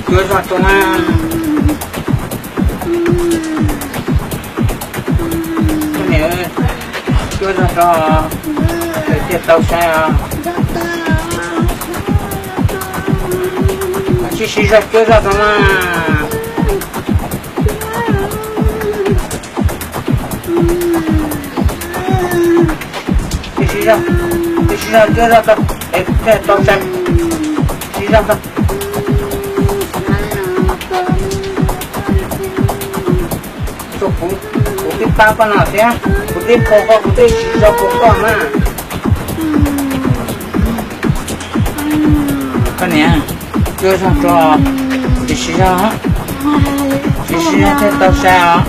Cuab zog rau mas. Koj niam, cuab zog rau, thiaj tau saib os. Sib sib zog cuab zog rau mas. Sib sib zog, sib sib zog cuab zog rau, es thiaj tau saib. Sib zog rau. Kuv, kuv twb pab koj no thiab, kuv twb nphau koj, kuv twb sib zog rau koj na. Koj niam, cuab zog rau, sib sib zog, sib sib zog thiaj tau saib os.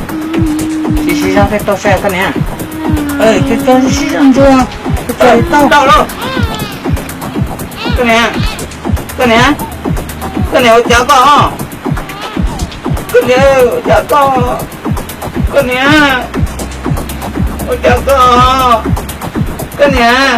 Sib sib zog thiaj tau saib koj niam. Cuab cuab sib sib zog ntsuag, thiaj tau. Koj niam, koj niam, koj niam ua cas koj? Koj niam ua cas koj? Koj niam, ua cas koj? Koj niam.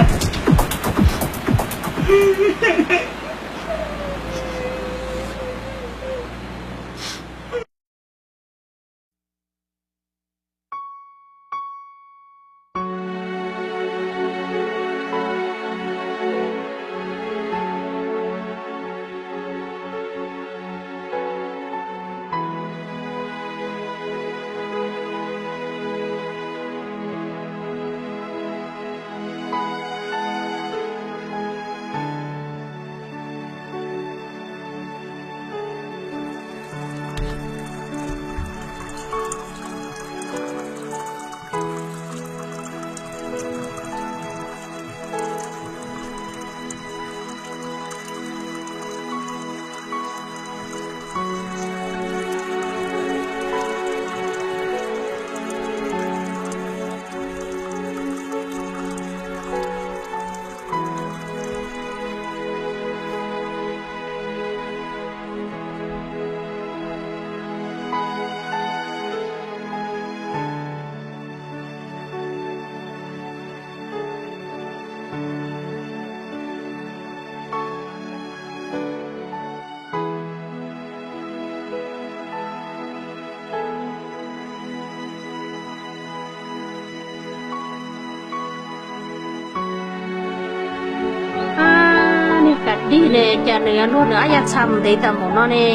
Niag Kav Dig ne, cas nws yuav luag nws ob yaj txha mus ntev tas npaum no ne?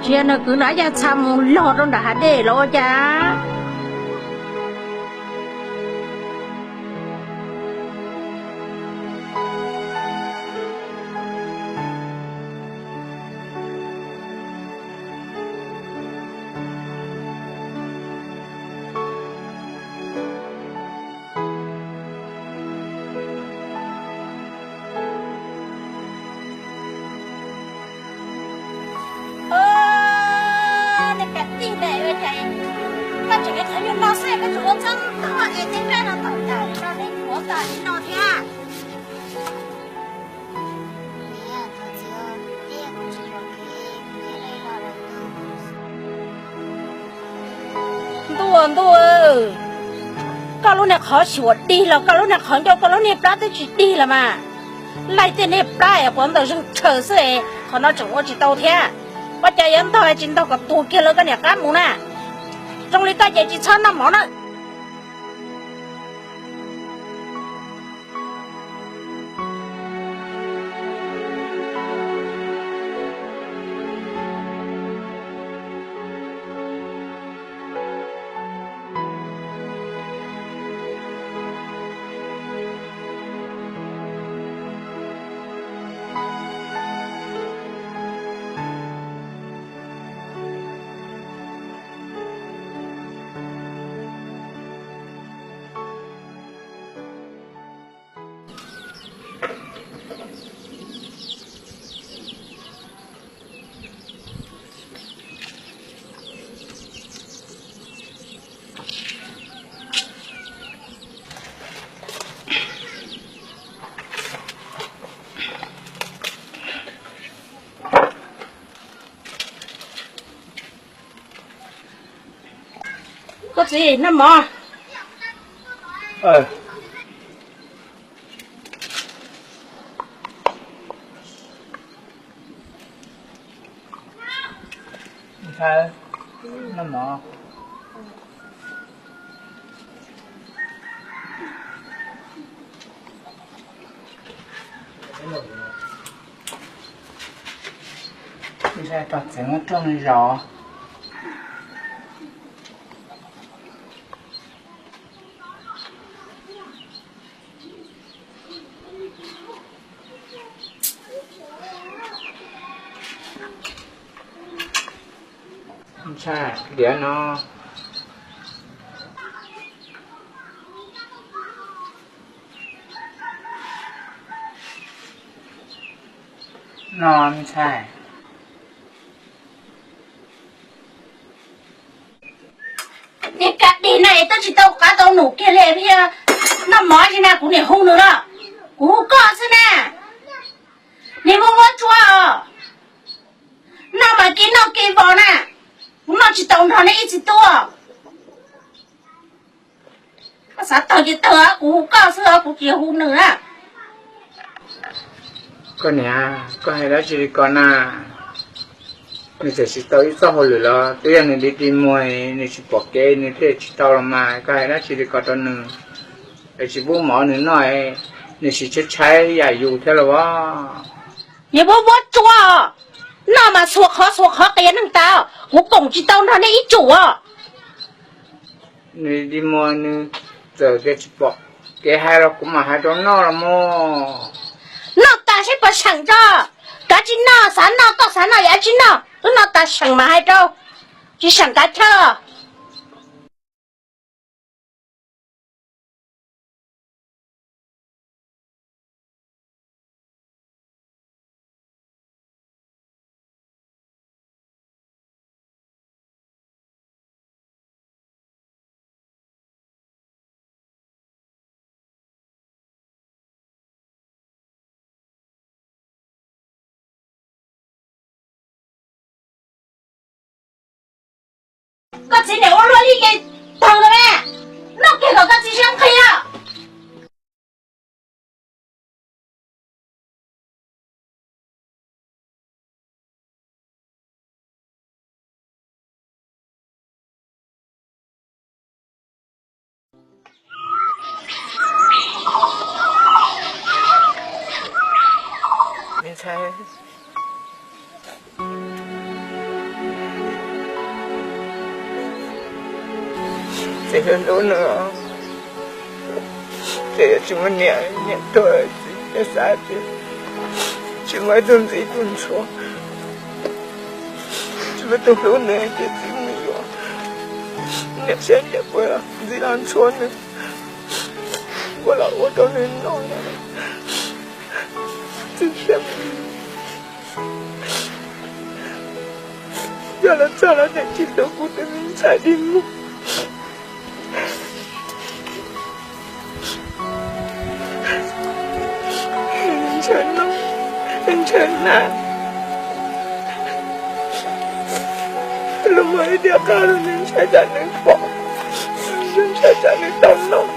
Tsis yog nws kwv nws ob yaj txha mus log rau nram hav dej los ua cas? Niag Kav Dig ne, ua cas koj tseem yuav qhov nyuag no xwb, koj tseem ua txob tuaj es tej kab no tawm ntawm no, nej puav tawm li no thiab. Ntuj, ntuj, koj lub niag qhov xyuas dig los koj lub niag qhov ncauj, koj lub niag plab twb tsis dig los mas. Laij tej niag plab es quav ntawm zeeg tshaws xwb es qhov no tseem ua tsis tau thiab. Ua cas yuav ntog tsis ntog kom tuag kiag lawv koj niam qab mus na. Zoo li koj ces tsis txhob noj mov na. Koj txiv, noj mov. Ntshai, noj mov. Ntshai rau txiv muab rooj zos. Ntshai, liam no. No ntshai. Niag ka dig no es twb tsis tau qab tau num kiag li, noj mov tsis na kuv niam hu nws no, kuv hu koj xwb na. Niag muab muab tsua os, noj mas kev noj kev vos na, kuv noj tsis tau nrog nej ib txiv tub. Koj xav tawg ces tawg, kuv hu koj xwb os, kuv tsis hu nws na. Koj niam, koj hais dab tsi li ko na? Nws tseem tsis tau ib txoj hauj lwm los twb yog nws dig dig muag, nws tsis pom kev nws thiaj tsis tau los mas, koj hais dab tsi li ko rau nws? Es tsis pub mov nws noj, nws sim tshaib tshaib yam yus thiab los as. Niag muab muab tsua, noj mas xuas qhov xuas qhov qias neeg tas, kuv koom tsis tau nrog nej ib tsum os. Nws dig muag nws txawm tias tsis pom kev hais los kuv mam hais rau noj los mas. Noj tas seb puas seem tso. Kav tsij noj, xav noj koj xav noj, yav tsis noj, twb noj tas seem mas hais rau, tsis seem kav chawj. Koj txiv niam ua luaj li ces tag los mas, noj kiag kom koj txiv sib nqhis os. Txiv hlub hlub nws, ces tsis muaj niam, niam tuag, txiv xav tias tsis muaj ib tug ntxhais tus ntxhua, tsis muaj tus hlub nws ces txiv mus yuav niam saib niam puas ntxhib los ntxhua nws, puas los ua rau nws noj. Txiv saib, yog los txog los niam tsis hlub kuv tus me ntxhais dig muag. Ntshaw noj, ntshaw hnav, luag muab ib diav qab rau nws, ntshai tsam nws pom, ntshai tsam nws tau noj.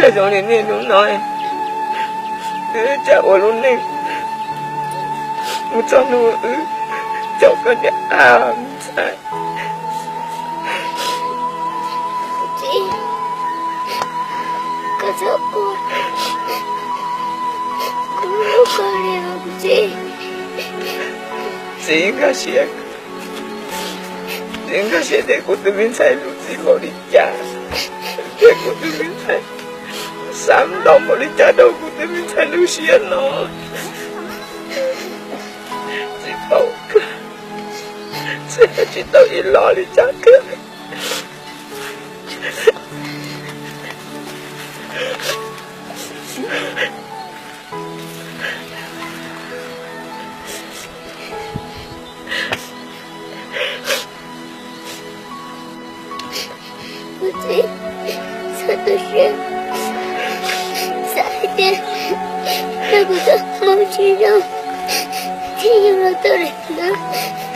Yog zoo li nej hnub no, wb tsam ua lub neej mus txog hnub wb caum koj niam a ntxhais. Txiv, koj txhob ua kuv hlub koj li os txiv. Txiv nkag siab, txiv nkag siab tias kuv tus me ntxhais hlub txiv npaum li cas, tias kuv tus me ntxhais xav ntaus npaum li cas rau kuv tus me ntxhais lub siab no. Txiv paub kawg, txiv hais tsis tau ib lo li cas kawg. Kuv txiv, txhob tu siab, xav hais tias yog kuv tus mus tsis zoo thiaj yuav los tau li no,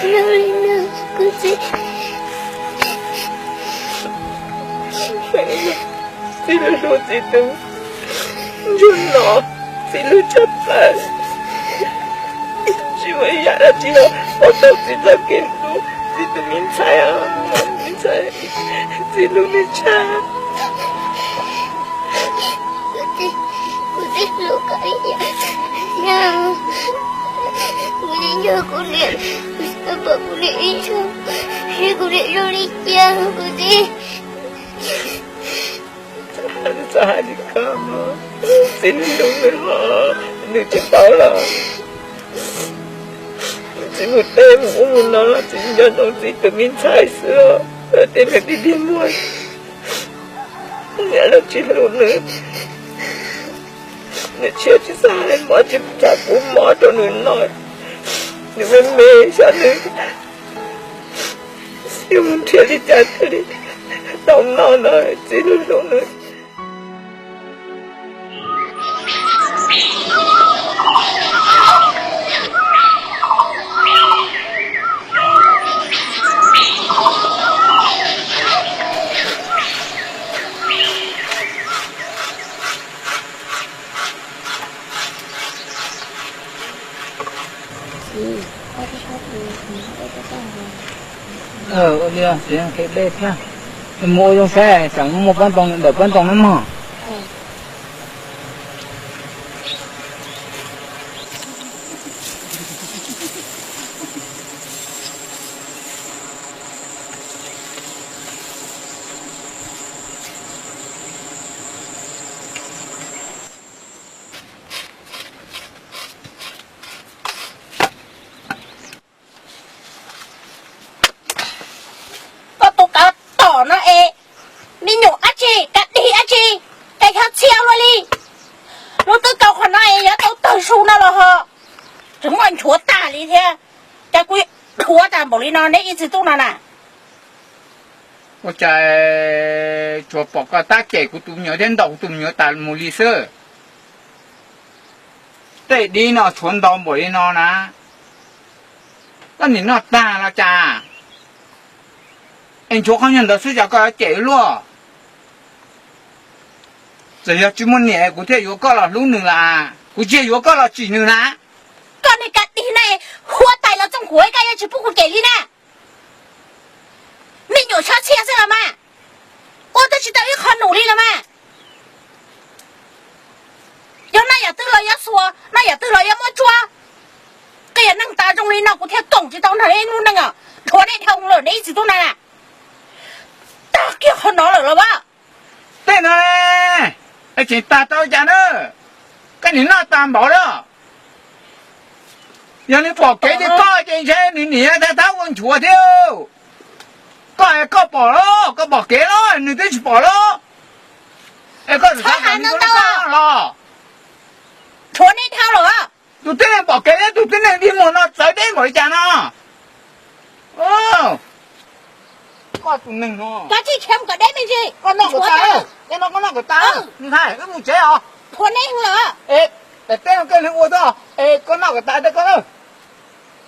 zoo li no, kuv txiv. Txiv hlub txiv tus ntsuag no, txiv hlub tshaj plaws. Tsis muaj ib yam dab tsi los pab tau txiv txoj kev hlub, txiv tus me ntxhais, me ntxhais, txiv hlub nws tshaj. Kuv txiv hlub koj ib yam, kuv tsis nco kuv niam, kuv tsis pom kuv niam ib zaug, seb kuv niam zoo li cas kuv txiv. Txhob hais li ko, txiv hlub nws, nws tsis paub los, txiv mus teb mus ub mus no los txiv nco ntsoov txiv tus me ntxhais xwb, tej nws dig dig muag, niam los tsis hlub nws, nws tshiab tsis xav hais mob tsis xav pub mob rau nws noj, nws me me xyov nws yuav mus nrhiav li cas thiaj li tau noj no, txiv hlub hlub nws. Ua li txiv qhia dej thiab, mus ua zoo saib tsam muaj pob ntoo ntawm pob ntoo na mog. Koj tus kav tom no es me nyuam dab tsi, kav dig dab tsi, cas yog txhia luaj li. Lub twb kau qhov no es yuav tau tawg su no los ho tseem muaj nchuav tag li thiab. Cas kuv dhuav tas npaum li no neb ib txiv tub no na. Ua cas tsuas pom koj tab cem kuv tus me nyuam thiab ntaus kuv tus me nyuam tas mus li xwb. Tej dib no tshuav ntau npaum li no na, koj nim noj tag los cas? Es nchuav qhov nyuag ntawd xwb cas koj yuav cem luaj? Txawm yog tsis muaj niam kuv thiaj yuav koj los hlub nws las, kuv tsis yuav koj los tsim nws na. Koj niag kav dig na, huab tais los txooj kuv koj yeej tsis pub kuv cem li na. Me nyuam tshab txhia xwb los mas, ua twb tsis tau ib qho num li los mas. Yog noj yam twg los yuav xuas, noj yam twg los yuav muab tsuab. Qias neeg tas zoo li no kuv thiaj koom tsis tau nrog neb lub neej os. Dhuav neb dhau lawm neb ib txiv tub na. Tag kiag qhov no lawm los as. Tej no tseem tag tau cas na, koj nim noj tag npaum li. Yog nws pom kev tias koj ces ntshe nws niam thab thab ua nchuav thiab. Koj es koj pom los, koj pom kev los nws twb tsis pom los. Es koj txhob hais no ntau los. Rhuav neb dhau lawm. Tus tib neeg pom kev thiab tus tib neeg dig muag no txawv deb npaum li cas no. Koj tus neeg no, kav tsij khiav mus kom deb me ntsis. Koj noj kom tas, koj noj kom tas, ntxhais, wb mus tsev os. Rhuav neb lawm. Es, pem teb no koj ua tau, es koj noj kom tas koj na.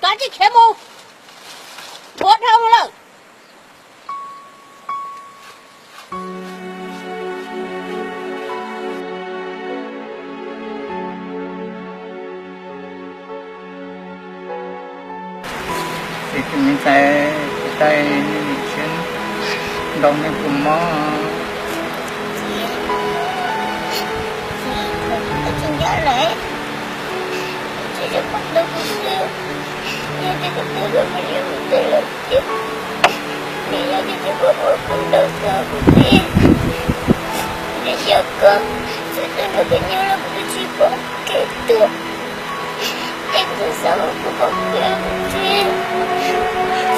Kav tsij khiav mus, rhuav dhau lawm. Ces tus me ntxhais tais, nej niam tshiab ntaus nej puas mob? Tsis nco lawm, tsis nco pom tau kuv xwb. Yog tias kuv twb los mus yog kuv twb los tiag, nws yog tias kuv ua kuv ntaus txog kuv txiv, nws xyaum koj, txhua txhua hnub kuv nyob los kuv twb tsis pom kev tuag. Es kuv xav ua kuv pom kev kuv txiv.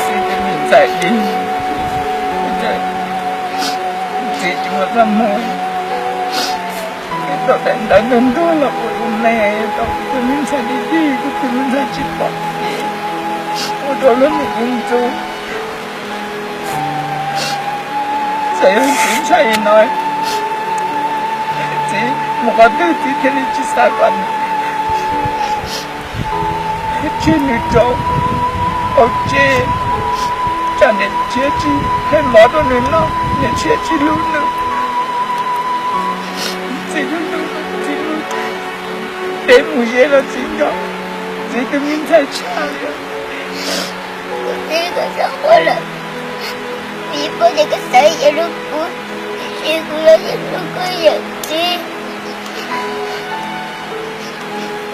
Xwb ces me ntxhais ib, ntxhais, txiv tsis muaj txoj hmoo, tau daim ntawv ntuag ntuag los ua tus neeg, tau kuv tus me ntxhais dig dig, kuv tus me ntxhais tsis pom kev, ua rau lub neej ntxub. Txawm yog txiv ntshai li no, txiv mus qhov twg txiv thiaj li tsis xav kom nws tseg nws rau hauv tsev, tsam niam tshiab tsis hais mov rau nws noj, niam tshiab tsis hlub nws. Txiv hlub nws, txiv hlub, peb mus ze los txiv nco, Txiv, tus me ntxhais tshaj li. Kuv txiv, koj txhob quaj lawm. Kuv yeej paub tias koj xav ib yam li kuv, tiam sis kuv los yeej hlub koj ib yam txiv.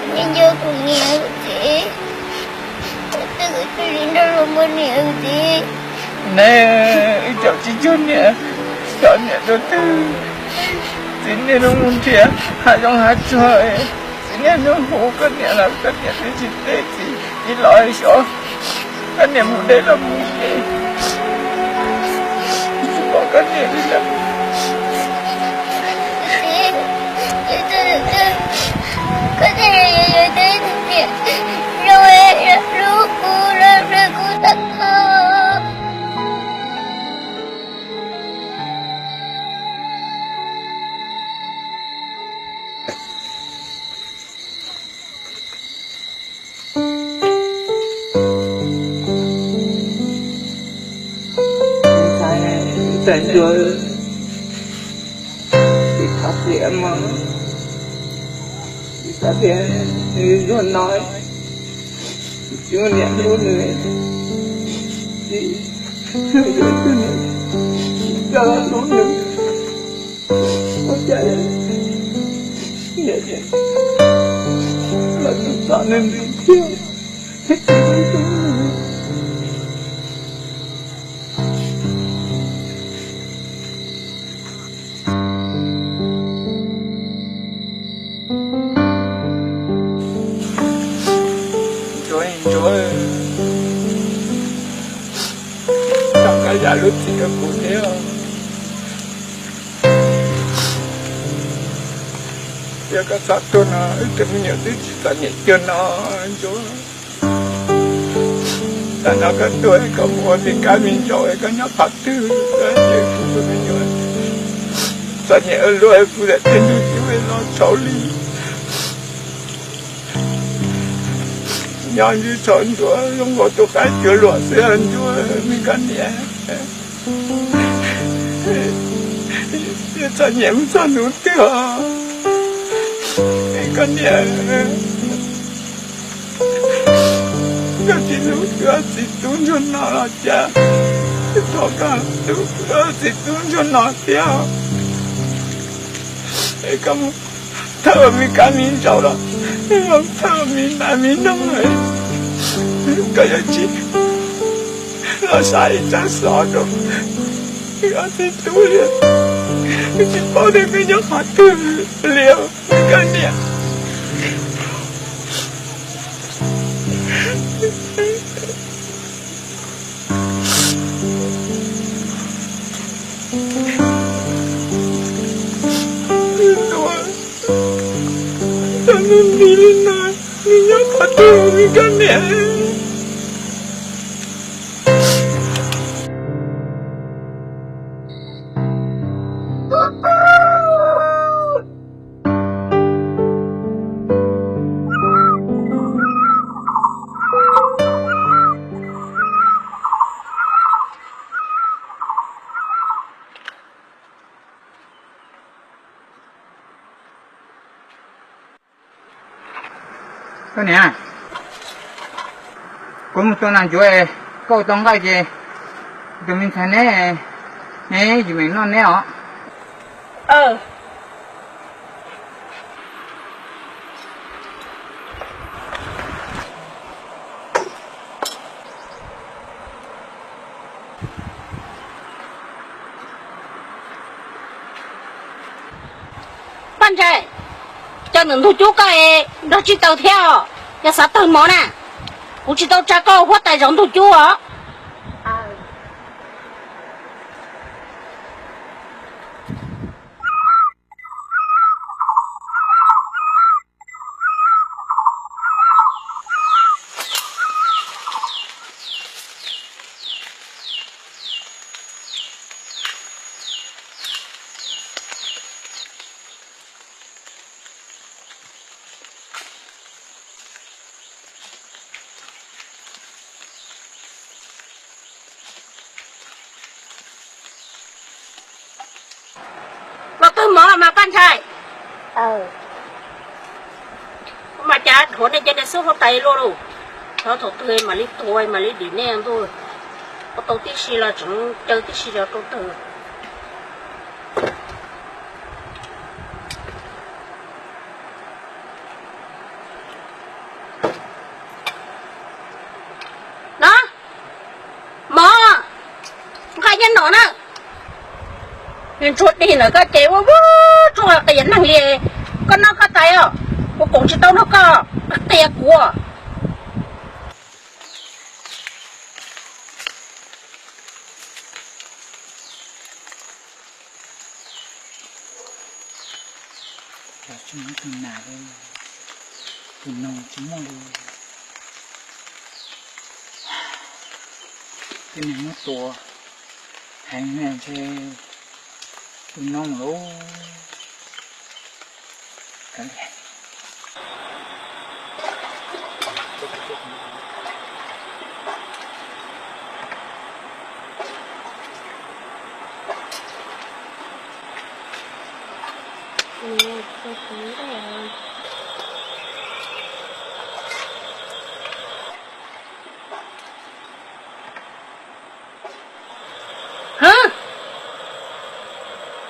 Kuv yeej nco kuv niam kuv txiv. Kuv twb ua tsis li nrog luag muaj niam kuv txiv. Nej ib tsoom tsis cuag niam, cov niam tus twg, txiv niaj hnub mus nrhiav hav zoov hav tsuag, txiv niaj hnub hu koj niam los koj niam twb tsis teb txiv, txiv los xyov koj niam mus deb los mus ze, tsis pom koj niam li lawm. Koj niam zoo hlub kuv, hlub kuv tag nrho. Ntxhais, ntxhais Ntsuag, tsis txhob tias mas, tsis txhob tias Ntsuag no tsis muaj niam hlub nws, tsis muaj ib tug niam coj los hlub nws. Ua cas niam los tsis txom nws ntxiv thiab. Ntsuag, Ntsuag, txhob koj zam lub txim rau kuv thiab. Yog koj txhob tuag no, wb tus me nyuam twb tsis txom nyem cuag no, Ntsuag. Tam no koj tuag, koj mus ua li kab me ntsaum, koj nyob qhov twg, koj ces kuv tus me nyuam txom nyem ua luaj, kuv lam tej ntug cub los tshauv li. Nyob ntsib thaum Ntsuag zoo nkaus tus qaib cuav luam xwb Ntsuag, me koj niam. Txom nyem mus txog hnub twg os, me koj niam. Koj tsis hlub kuv ob txiv tub ntsuag no los cas, thov koj hlub kuv ob txiv tub ntsuag no thiab. Es koj mus thawj ua me kab me ntsaum los, mus thawj ua me nas me noog, koj yuav tsis los saib ib tsab xov rau kuv ob txiv tub li. Kuv tsis paub tias koj nyob qhov twg li, me koj niam. Tus me ntxhais li no, nws nyob qhov twg me koj niam? Koj niam, kuv mus tua nas ncuav, koj ua tau nqaij ces tus me ntxhais neb, neb yim meem noj neb os. Paj Ntsais, cov ntawm ntug cub koj es nrog tsij taws thiab os, yog xav tawg mov na, kuv tsis tau tsa koj huab tais zov ntug cub os. Los tawg mov los mas Paj Ntsais. Mas cas Ab, dhuav nej cov niag xub huab tais luaj lauj. Xyov thaum twg mam li tuag mam li dim nej ntuj. Ua tau tib si los tseem caw tib si los rau twg. No, mov, nqa nyob no na. Nws ntsuag dig ntawm koj ces ua ua tsuag qias neeg li. Koj noj koj tais os, kuv koom tsis tau nrog koj, koj qias kuv. Cov tsis muaj tus nas li, tus noog tsis muaj li. Tej niag muab tua heev ntshe tus noog lauj.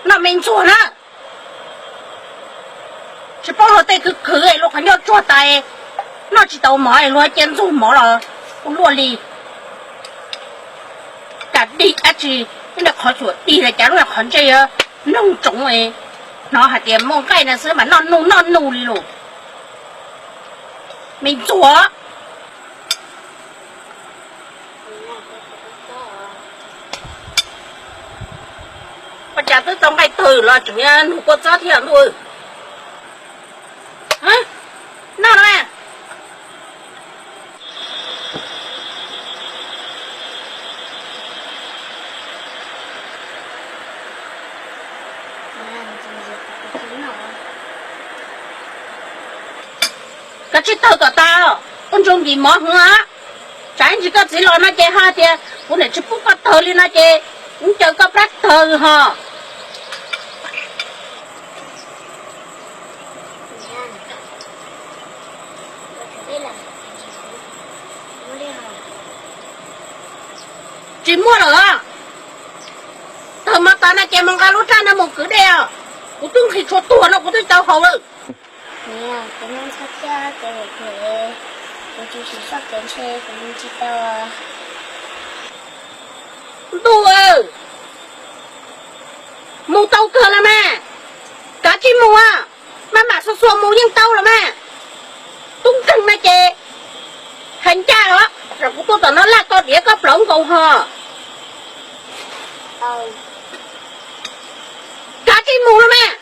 Noj me ntsuag na. Tsis paub luag tej khwv khwv luag qhov ncauj tsuag tas, noj tsis tau mov luag cia ntxuag mov los ua luaj li. Cas dig dab tsi, tej qhov txuas dig los cas lub qhov ntsej noog tsoov, hnov hais tias muaj nqaij no xwb mas noj nuj noj nuj li lauj. Me ntsuag. Ua cas twb tau nqaij tawg los tseem yuav nug kua txob thiab ntuj. Noj no. Kav tsij tawg kom tas, ua ntsoov ntim mov hwv. Tsam ib ntsis koj txiv los no ces hais tias kuv niam tsis pub koj tawg li no ces kuv caw koj plab tawg ho. Tsis muaj lawm. Tawg mov tas no ces mus nqa lub raj no mus kwv dej os. Kuv twb nqhis tshuaj tuag no kuv twb tau haus lawm. Kuv nyob ntxhab thiab ces kuv, kuv tsis soj kev ntshe kuv mus tsis tau. Ntuj, mus tau kawg los mas, kav tsij mus, maj mam xuas xuas mus yeej tau los mas. Tub nkeeg no ces hais ncaj os, kuv tuaj tom no laj koj diav koj plaub nkaus ho. Kav tsij mus los mas.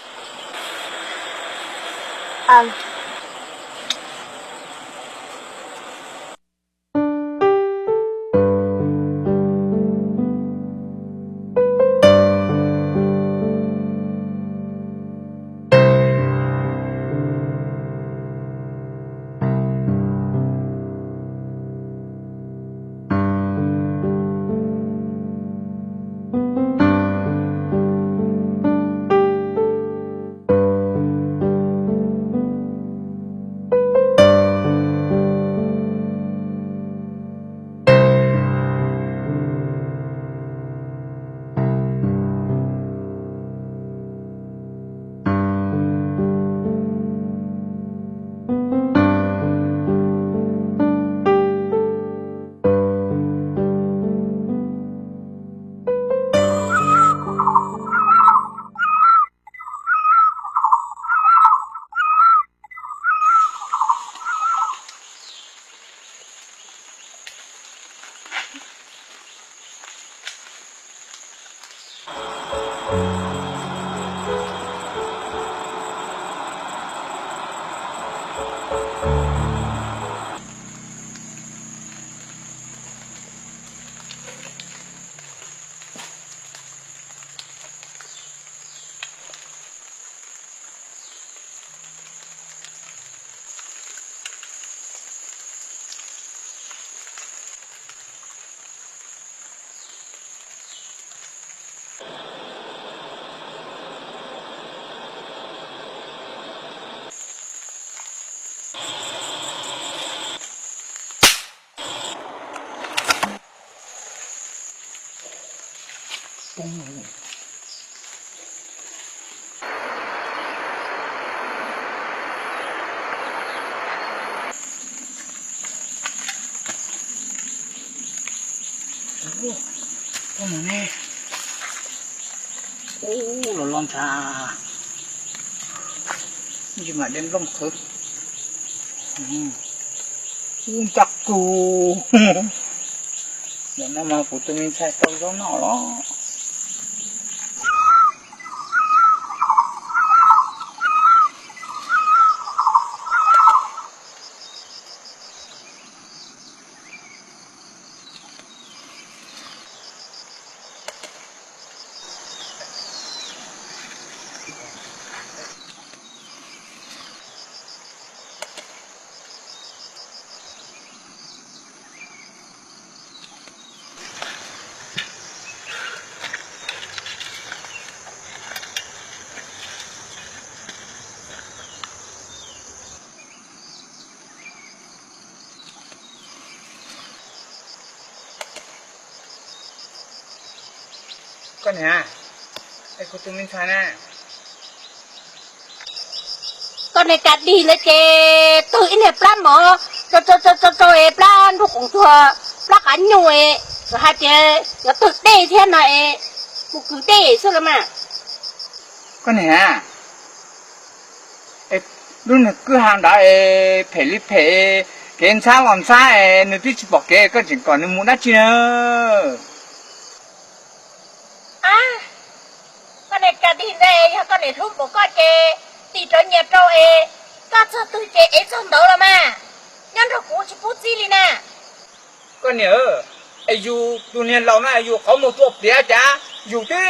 Ub, los los ntshav, tsis mam de nplooj qhwv. Ub, ncaj kug. Ntawm no mas kuv tus me ntxhais tau zaub noj los. Koj niam, es kuv tus me ntxhais na? Koj niam, ka dig ntawd ces twg ib niag plab mov tso tso tso es plab nruj qoom tuag, plab qav nyuj es, hais tias yuav twg dej thiab no es, mus kwv dej xwb los mas. Koj niam, lub niag kwj ha ntawd es phem li phem, kev ntxhab los ntxhab es nws twb tsis pom kev, koj tseem kom nws mus dab tsi na? Koj niam, ka dig ntawd yog koj niam hlub npaum koj ces tig rov nyias rau es, koj txog twg ces ev txog ntawd los mas, nyob nrog kuv tsis pub txib li na. Koj niam, es yus tus niag laus na yus qhov muag tua pliav cas yus twb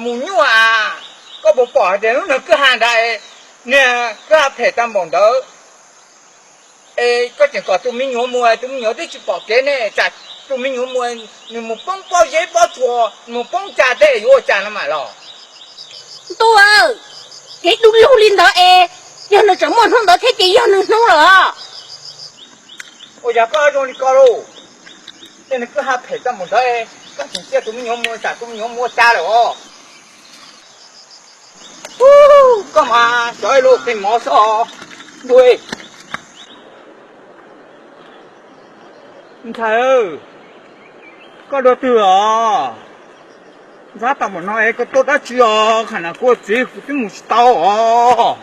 mus nyuaj a? Koj puas pom hais tias lub niag kwj ha ntawd, niag kwj ha phem tag npaum ntawd, es koj tseem kom tus me nyuam mus, tus me nyuam twb tsis pom kev ne, tsam tus me nyuam mus nws mus poob pob zeb pob tsuas, mus poob cag tej yuav ua cas no mam los? Ntuj, kev du lug li ntawd es, yog nws tseem muaj hnub ntawd thiab ces yog nws hnub lawm. Ua yog koj zoo li ko lauj, tej niag kwj ha phem tag npaum ntawd, koj tseem cia tus me nyuam mus, tsam tus me nyuam mus ua cas lawm os. Koj mas xyov ib lub qe mov xwb os. Ntuj, ntxhais, koj dua twg os? Ntxhab tau npaum no es koj tuaj dab tsi os? Qhov no kuv ua txiv kuv twb mus tsis tau os.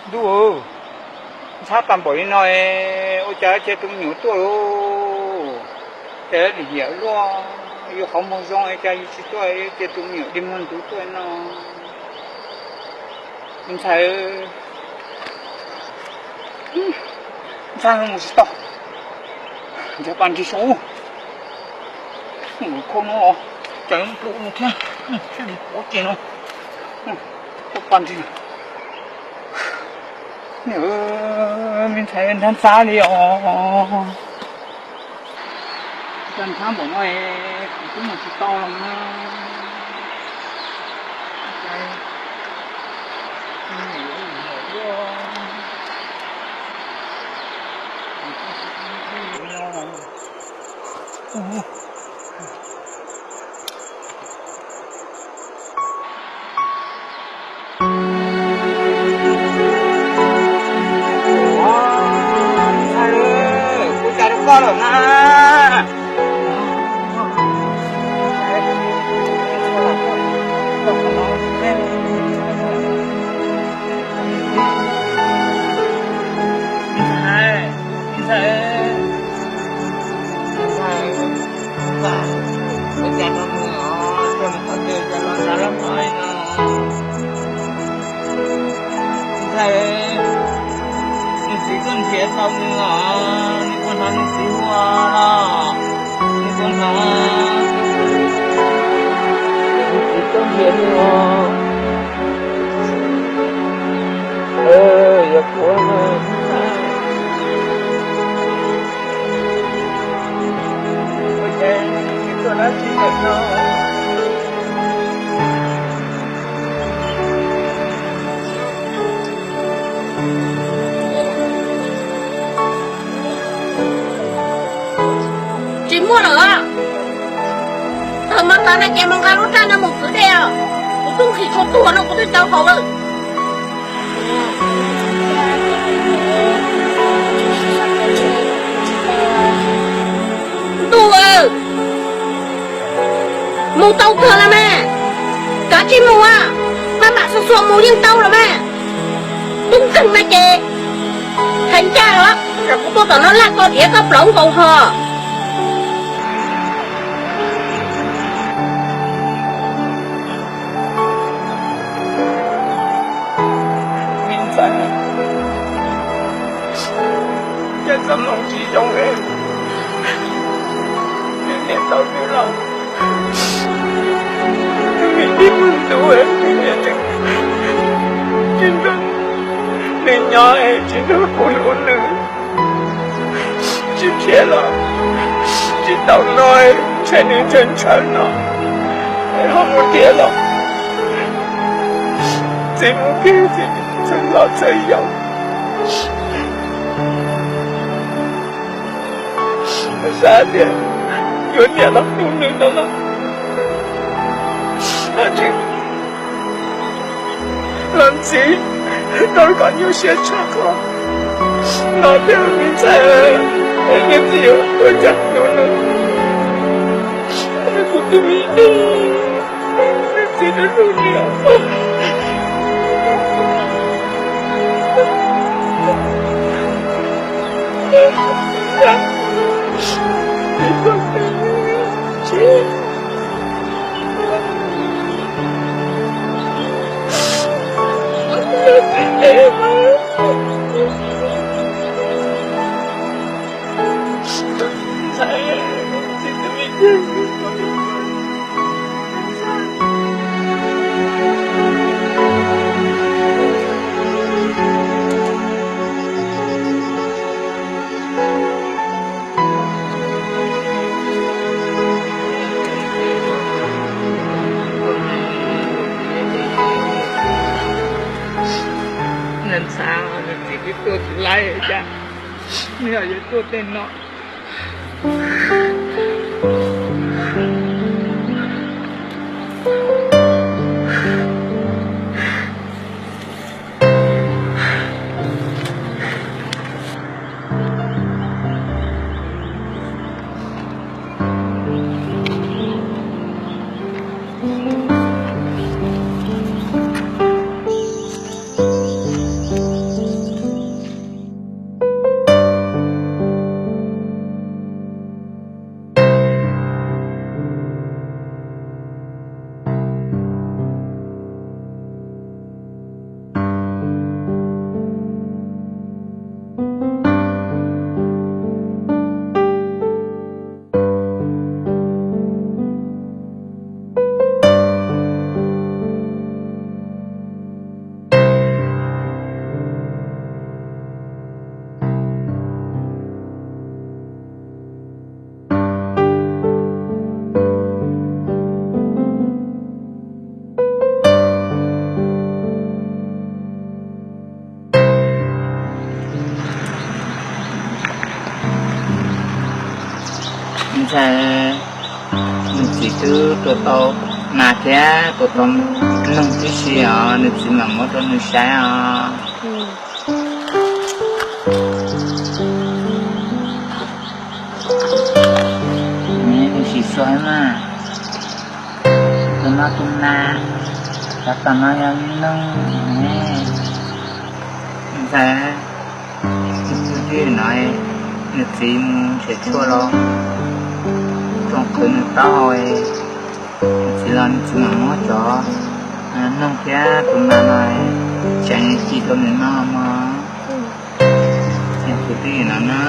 Ntuj, ntxhab tau npaum li no, ua cas cia tus me nyuam tuaj lauj? Cas lim hiam luaj, yus qhov muag zoo cas yus tsis tuaj, cia tus me nyuam dig muag ntxub tuaj no. Ntxhais, ntxhab mus tsis tau, nrhiav pas nrig saum ub. Khau no los cas yuav nplu no thiab, thiaj li pov tseg no. Ua pas nrig, me ntxhais ntxhab ntxhab li os. Cas ntxhab npaum no es kuv twb mus tsis tau los mas. Ntxhais, kuv cas rau koj lawm na. Ntxhais, ntxhais, ntxhais, ua cas no nws os, tuaj nws qhov twg cas los nrad lab mov li no. Ntxhais, nws txiv tuaj nrhiav tau nws os, nws puas hnov nws txiv hu los? Nws puas hnov? Nws txiv tuaj nrhiav nws os. Yog kuv no, ua cas tsis tuaj dab tsi lawm no? Tsis muaj lawm. Thaum no tag no ces mus nqa lub raj no mus kwv dej os. Kuv twb nqhis txhua tuag no kuv twb tau haus lawm. Mus tau kawg los mas, kav tsij mus, maj mam xuas xuas mus yeej tau los mas. Tub nkeeg no ces hais ncaj los, kuv tuaj tom no laj ko thiab koj plaub nkaus ho. Cas txoj hmoo tsis zoo li, niam tau twg los nws vim tib mus ntuj, nws niam tseem tsis nrog nws nyob, tsis nrog kuv hlub nws. Tsis nrhiav los tsis tau no, ntshai nws ntshaw ntshaw no, ho mus nrhiav los txiv mus kiag txiv txhawj los txhawj yau. Xav tias yuav niam los hlub nws no los, los ntxiv rau kom nyuaj siab tshaj qhov no thiab me ntxhais, es nws txiv yuav ua cas hlub nws, kuv tus me txiv rau hlub nws. Nws ntxhab, nws txiv twb tuaj tsis laib cas, nws yog yuav tuaj tej no. Ntxhais, nws txiv twb tua tau nas thiab tua tau noog tib si os, nws txiv mam muab rau nws saib os. Nws sim xua mas, tus no tus nas, cov tom no yog noog ne. Ntxhais, tus kwv tij no nws txiv mus nrhiav tshuaj los tsoom qhwv nws taub hau, nws txiv los nws txiv mam muab cov noog thiab tus nas no tseev ci rau nws noj mog. Kwv tij no na.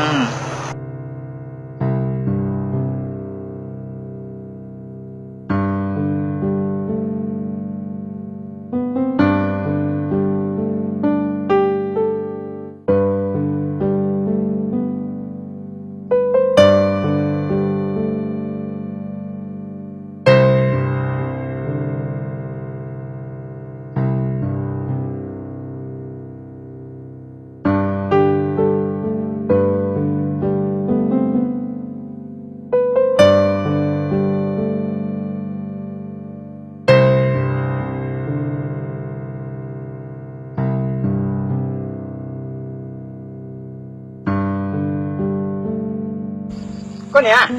Koj niam,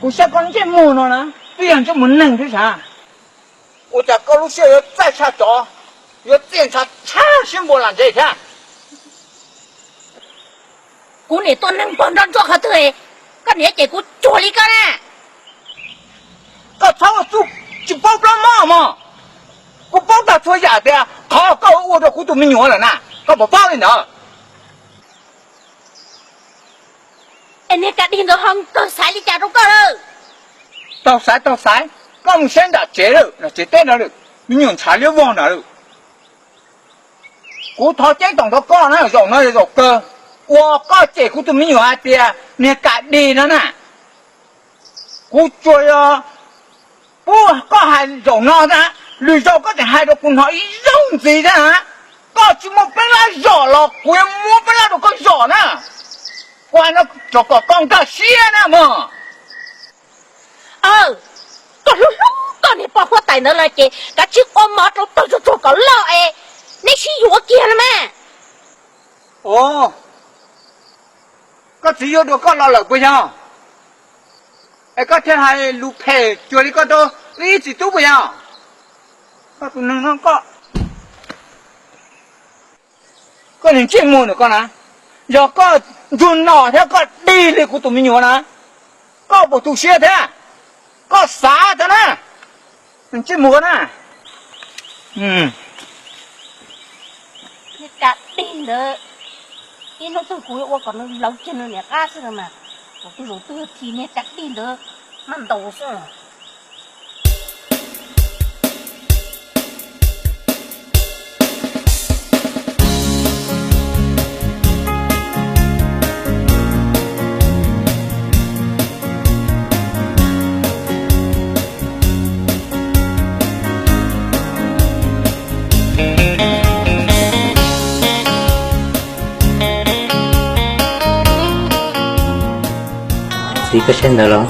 Kuv saib koj ntsej muag no na, twb yog ntsej muag neeg thiab sav. Ua cas koj lub siab yuav txaij tshaj tsov, yuav txiaj ntshai tshaj siab npua lam ntsev thiab? Kuv niam tuaj neeg pog nroj ntsuab qhov twg, koj niam ces kuv cuag li koj na. Koj txhob ua txuj tsis paub plaub mog mog. Kuv paub tag txhua yam tias qhov koj ua rau kuv tus me nyuam lawm na, koj puas paub li ntawd? Es niag Ka Dig ntawd ho tau xaiv li cas rau koj lawm? Tau xaiv, tau xaiv, koj mus saib nram tsev lawm, nram tsev teb ntawd lawm, me nyuam ntshav liab vog ntawd lawm. Kuv thov ceeb toom rau koj na, zaum no yog zaum kawg uas koj cem kuv tus me nyuam hais tias niag Ka Dig no na. Kuv tsuas yog pub koj hais zaum no na, lwm zaus koj tseem hais rau kuv hnov ib zaug ntxiv na. Koj tsis muaj peeb lab zom los kuv yuav muab peeb lab rau koj zom na. Kuv hais no tso kom koj nkag siab na mog. Aw, koj hlub hlub koj niag poj huab tais ntawd los ces kav tsij ua mov rau tag tsuag tsuag kom loj es neb sib yuav kiag no mas. Os, koj txiv yuav dua koj los lawm puas yog? Es koj thiaj hais lus phem cuag li koj rau wb ib txiv tub puas yog? Koj tus neeg no koj, koj niag ntsej muag ntawm koj na, yog koj ntsuag no thiab koj dig li kuv tus me nyuam na, koj puas tu siab thiab? Koj xav tau na, ntsej muag na. Niag Ka Dig ntawd, ib hnub twg kuv yuav ua kom nws lawv kiag nws niam qab xwb mas, kuv zaum twg yog thim niag Ka Dig ntawd maj ntaus xwb. Txiv, koj saib ntawd los?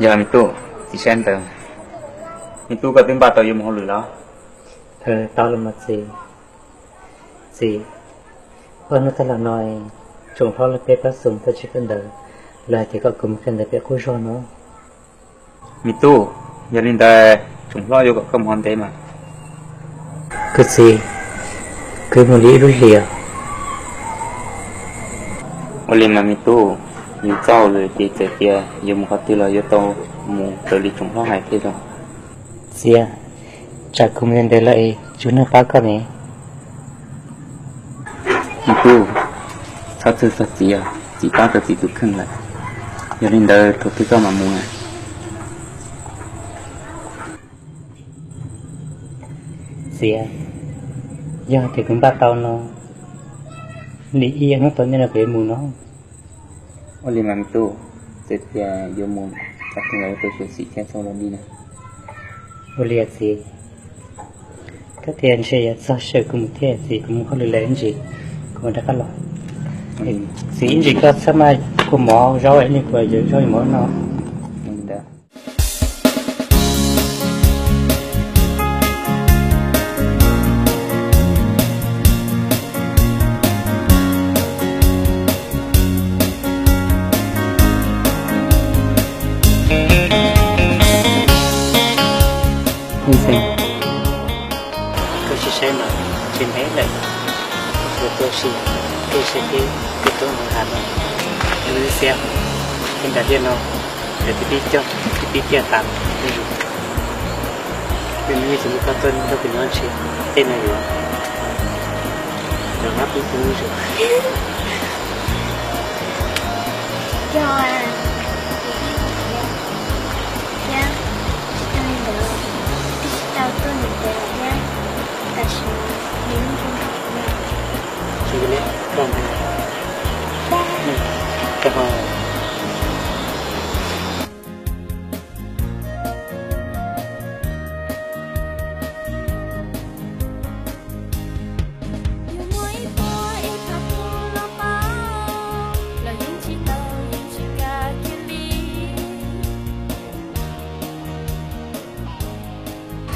Yog me tub, txiv saib ntawd. Me tub, koj twb npaj tau yuav mus hauj lwm los? Tau los mas txiv. Txiv, ob hnub tag los no tsoom hlob lawv peb pab xum tau tsis kawm ntawv, lawv hais tias kom kuv mus kawm ntawv pem qub zog no. Me tub, yog li ntawd tsoom hlob yuav kom koj mus ua ntev mas. Kuv txiv, kuv mus li ib lub hlis. Ua li mas me tub, yus txoj hauj lwm ces txawm tias yuav mus qhov twg los yuav tau mus raws li tsoom hlob hais thiaj zoo. Txiv, tsam kuv mus ntev lawm es tsum neeg pab koj ne. Me tub, txhob txhawj txog txiv os, txiv pab tau txiv tus kheej lawm. Yog li ntawd thaum twg koj mam mus? Txiv, yog tias kuv npaj tau no, li ib ob hnub tom ntej no kuv yuav mus no. Ua li mas me tub, txawm tias yuav mus, txhob txhawj los tau xyuam xim thiab txhob los li na. Ua li txiv, koj tias ntshe yuav txog sij hawm kuv mus thiab txiv, kuv mus hauj lwm lawm ib ntsis kuv mam rov qab los. Txiv, ib ntsis koj txhob maj kua mov zaub li kuv yuav zaub mov no. Koj sim saib mas, tsis ntev lawm, kuv tuaj sim, kuv sim pib, kuv tuaj mus hav no, lub xiab, peb nram liaj no, lawv twb pib cog, twb pib ciaj tas zuj zus. Kuv nyob tsis muaj koj tuaj nrog kuv nyob ntshe tej no yuav, yuav mab pib kuv zuj zus. Yog, thiab tsis tag li ntawd, twb tsis tau tuaj ntev lawm thiab, tam sim no nws yeej tsis nrog kuv nyob. Tsis nrog koj nyob, koj ho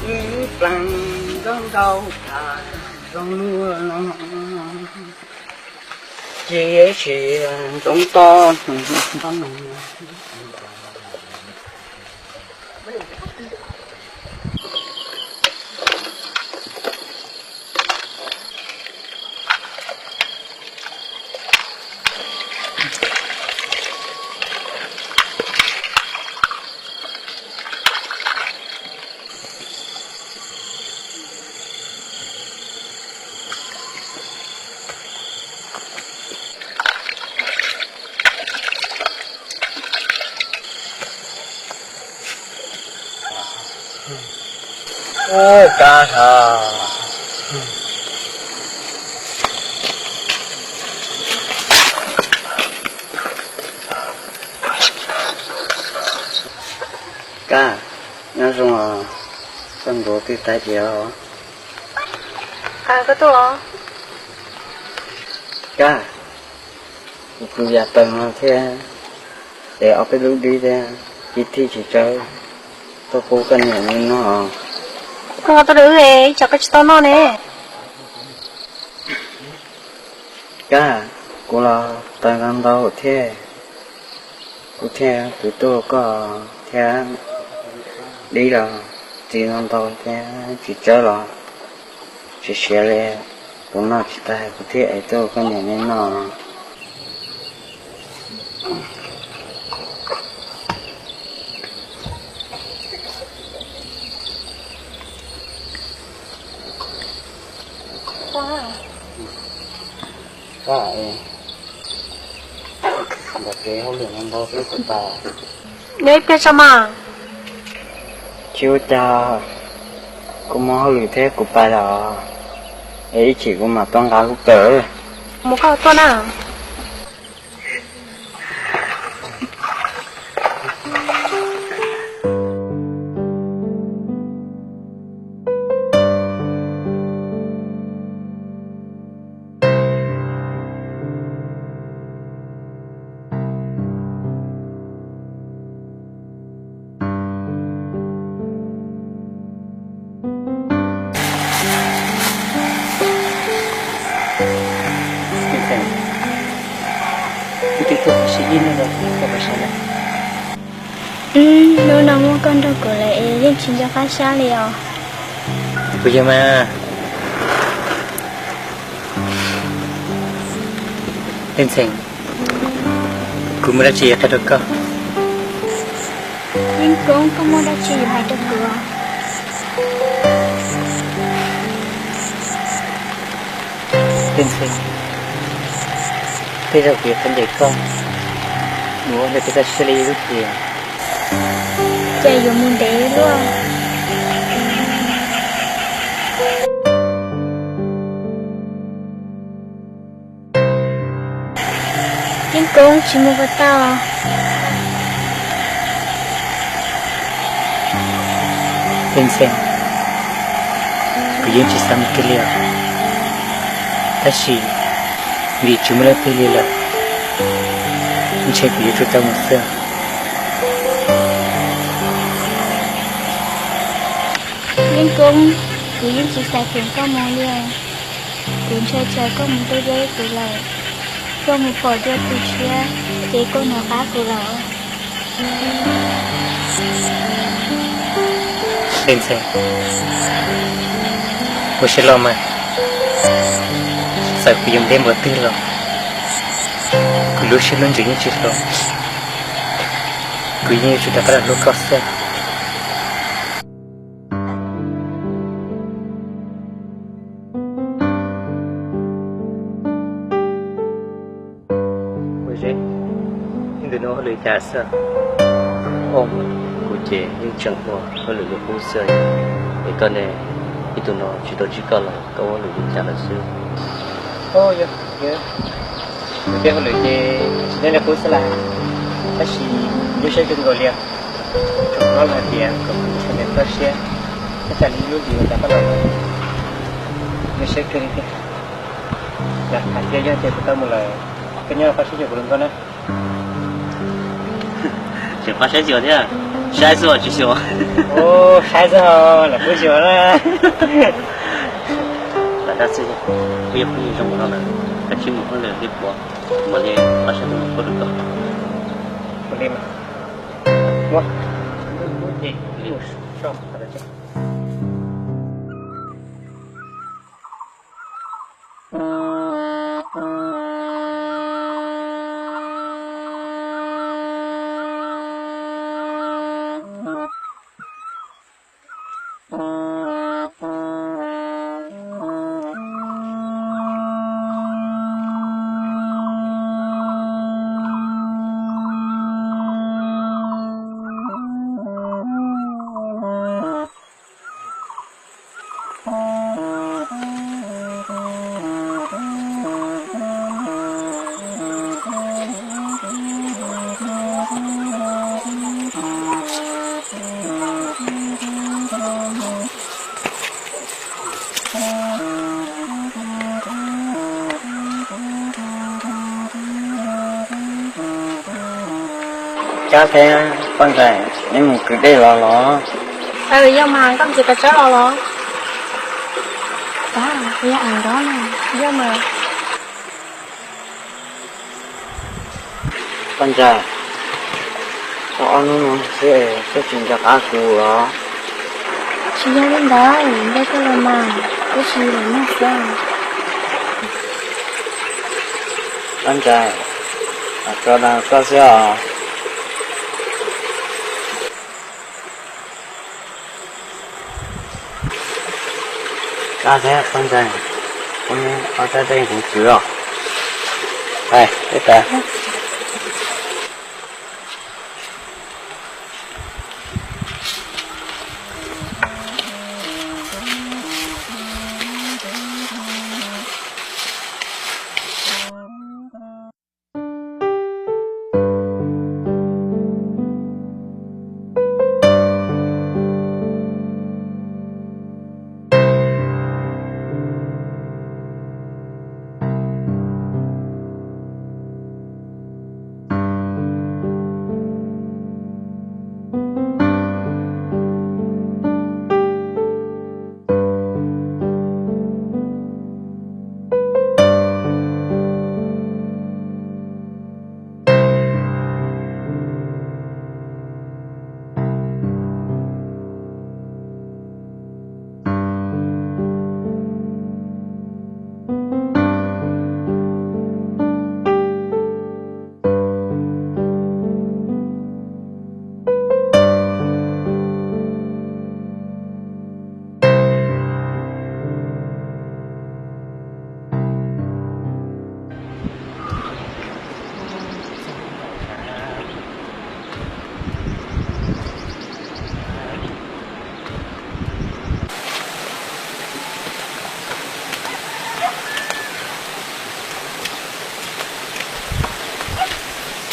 Ib plaag nrog nrau tas zoo luaj no. Ces tsis ntxoov to. Ub, kab hov. Kab, nyob zoo os, koj ntuav twb tag tiav os. Koj tuaj los? Kab, kuv tus yam tawg no thiab, es ob peb lub dib thiab, ib thij tsis tsawg, tuaj pub koj niam noj. Koj tau dab tsi koj tsis tau noj ne? Kab, kuv los tawg ntau ntau thiab, kuv thiaj kwv tuaj koj thiab. Dib los txi ntau ntau thiab tsis tsawg los tsis siav li, kuv noj tsis tag kuv thiaj ev tuaj koj niam noj. Neb pliag tso mas. Tsis ua cas, kuv muaj hauj lwm thiab kuv pais lawm, es ib chim kuv mam tuaj nqa lub kawm. Mus koj tuaj na. Hnub no muaj koj nrog kuv lawm es yeej tsis nco qab xyab li os. Kuv yog mas. Leej Ntxhee, kuv muaj dab tsi qhia rau koj? Yeej Koob, koj muaj dab tsi yuav hais rau kuv? Leej Ntxhee, tej zaum kuv yuav tau ntes koj mus ua hluas peb toj siab li ib lub hlis. Ces yuav mus ntev luaj. Yeej Koob, tsis mus puas tau? Leej Ntxhee, kuv yeej tsis xav mus kiag li os, tab sis vim tsis muaj leej twg li lawm, ntshe kuv yuav tsum tau mus xwb. Yeej Koob, kuv yeej tsis xav khiav koj mus li. Kuv ntshai tsam koj mus deb deb kuv lawm, koj mus pom dua tus tshiab, ces koj hnov qab kuv lawm. Leej Ntxhee, ua siab loj mas, txawm kuv yuav deb npaum twg los, kuv lub siab lub ntsws yeej tsis hlob, kuv yeej yuav tsum rov qab los hlub koj xwb. Ua zeb, ib ntus no hauj lwm cas xwb? Kuv ces yeej tseem ua hauj lwm li qub xwb. Es koj ne, ib ntus no tsis tau ntsib koj los koj ua hauj lwm li cas lawm xwb? Yog, kuv tej hauj lwm ces tsis nyob li qub xwb las, tab sis lub siab zoo nkaus li. Tsoom hlob lawv hais tias kom kuv ntshai ntawm toj siab, tab sis li lub hlis uas cas koj los, lub siab kawg li tiag. Yog hais tias yog ces kuv tau mus lawm, koj nyob pab saib xyuas kuv hluas nkauj na. Tseem pab saib xyuas thiab, saib xwb os tsis xyuas. Saib xwb os, lam kuj xyuas na. Lam dab tsi, kuj yog phooj ywg zoo no lawm. Koj tsis mus ua li puas, mus li ob sab tus mus puab rau koj. Ua li mas. Ua. Kab thiab Paj Ntsais, neb mus kwv dej los los? Yog mas, koj ntxiv koj tsawb los los? Pab, yog Am Nkaub na. Yog mas. Paj Ntsais, tau ob hnub no xwb koj tsis nco qab kuv los? Tsis yog li ntawd, nco koj los mas, tab sis lwm hnub xwb. Paj Ntsais, tso dag koj xwb os. Kab thiab Paj Ntsais, kuv ob sab dej kuv kwv os. Hais, peb tas.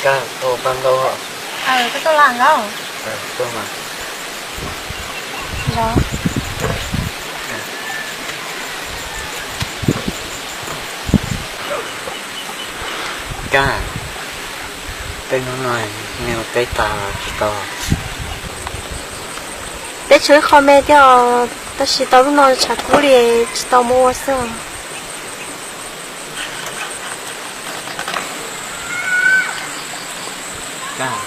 Kab, tuaj pab ntaub. Koj tuaj los Nkaub? Tuaj mas. Kab, tej hnub no nej ua teb tag los tsis tau? Peb tshuav ib qho me thiab, tab sis tau lub no tshav kub li tsis tau mus ua xwb. Kab,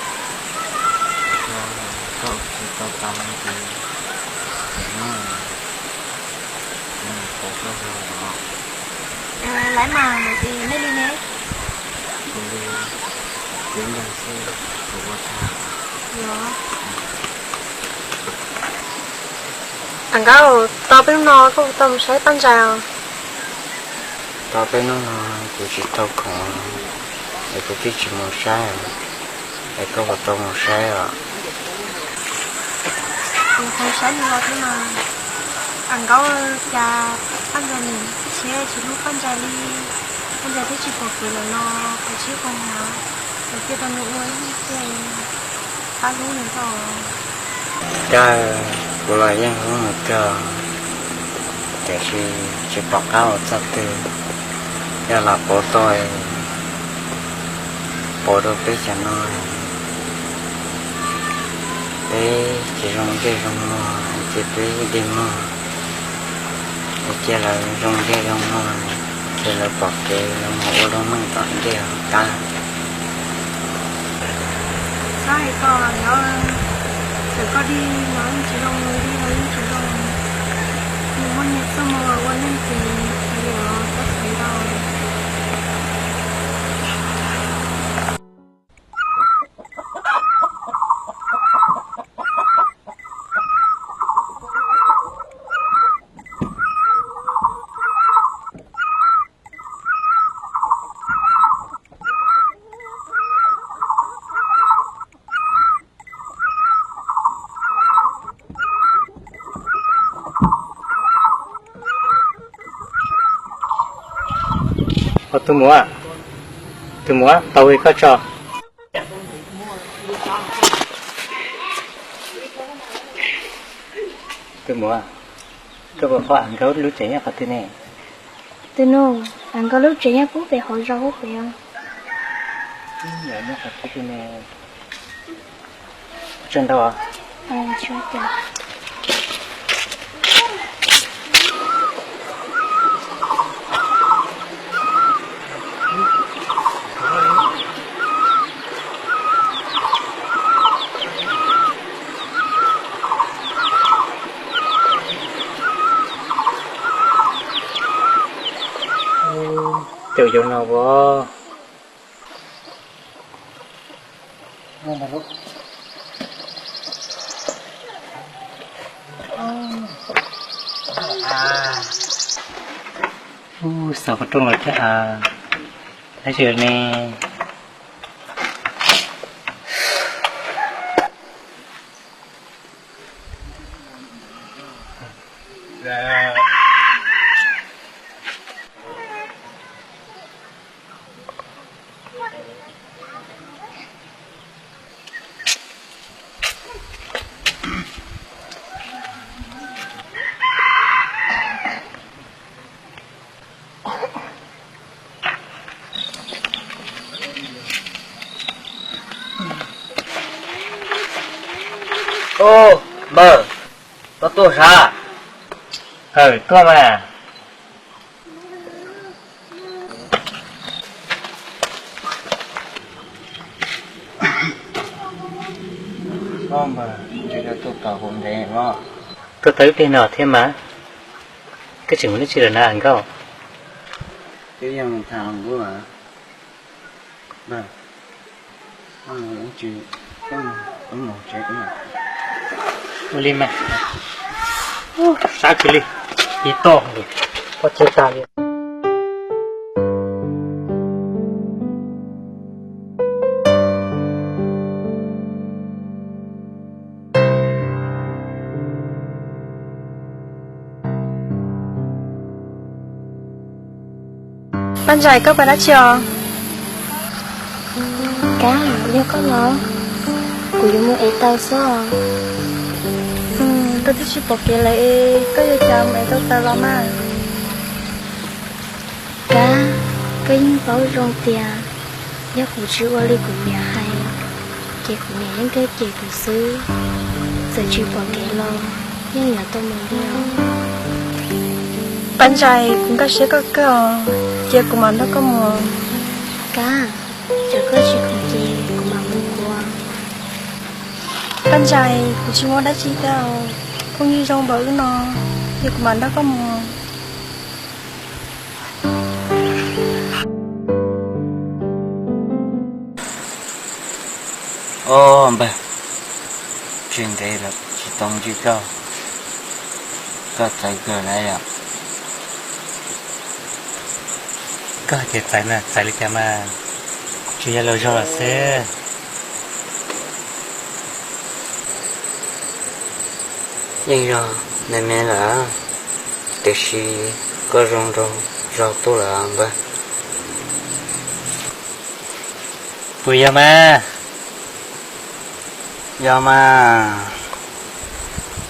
koj tsis tau tas no ces, no, no pom koj zog los? Laiv mas, es nej li ne? Kuv li, kuv nrog xwb, kuv ua tag. Los, Am Nkaub, tau peb hnub no koj puas tau mus saib Paj Ntsais os? Tau peb hnub no kuv tsis tau khoom, es kuv thiaj tsis mus saib. Es koj puas tau mus saib os? Kuv tau saib nws los thiab mas. Am Nkaub, cas Paj Ntsais niam tsis, tsis hlub Paj Ntsais li, Paj Ntsais twb tsis pom kev lawm no, kuv tsis pom hnav, kuv cia rau nws ua ib hnub xwb, pab hlub nws tau. Kab, kuv los yeej hlub nws kawg, tiam sis tsis pom qab ua txoj twg, yog los pauv tau, pauv rau peb cov no, peb tsis zoo ntsej zoo muag, cia peb dig muag, cia lawv zoo ntsej zoo muag. Lawv pom kev lawv mus ua lub neej tom ntej tab. Xav hais tias yog txawm koj dig los yeej tsis zoo, dig los yeej tsis zoo. Nws muaj nyias txoj hmoo ua neej ces yus txhob xav ntau. Tus muam, tus muam, tau li koj tso. Tus muam, koj puas paub Am Nkaub lub tsev nyob qhov twg ne? Tus nus, Am Nkaub lub tsev nyob pub pem hauv zos pub pem os. Nyob qhov twg ne? Tseem ntau. Caum yau no as. Ub, xav qhov rooj los thiab. Tab sis ne, Npawg, koj tuaj sav? Aw, tuaj mas. Npawg, ntshe koj tuaj tau hauv ntev os. Tuaj tau ib pliag no thiab mas. Koj tseem mus dab tsi lawm na Am Nkaub? Twb yog mus tham Am Nkaub. Ua li mas, sab kiag li, ib tog, pov tseg tag li. Paj Ntsais, koj pais dab tsi os? Kab, yog koj los? Kuv yuav mus ev taws xwb os. Koj twb tsis pom kev lawm es koj yuav cas mus ev tau taws los mas? Kab, koj yeej paub zoo tias yog kuv tsis ua li kuv niam hais, ces kuv niam yeej tuaj cem kuv xwb. Txawm tsis pom kev los yeej yuav tau mus li os. Paj Ntsais, kuv nkag siab koj kawg os, cia kuv mam nrog koj mus. Kab, txawm koj tsis khoom ces kuv mam mus kuv. Paj Ntsais, kuv tsis muaj dab tsi thiab os, phooj ywg zoo npaum wb no, cia kuv mam nrog koj mus. Os npawg, tsis ntev lawm tsis tau ntsib koj, koj txawv kawg na yom? Koj hais tias txawv na, txawv li cas mas tsuas yog luag zog lawm xwb. Yeej yog me me lawm, tiam sis koj zoo nraug zog tuaj lawm npawg. Puas yog mas? Yog mas,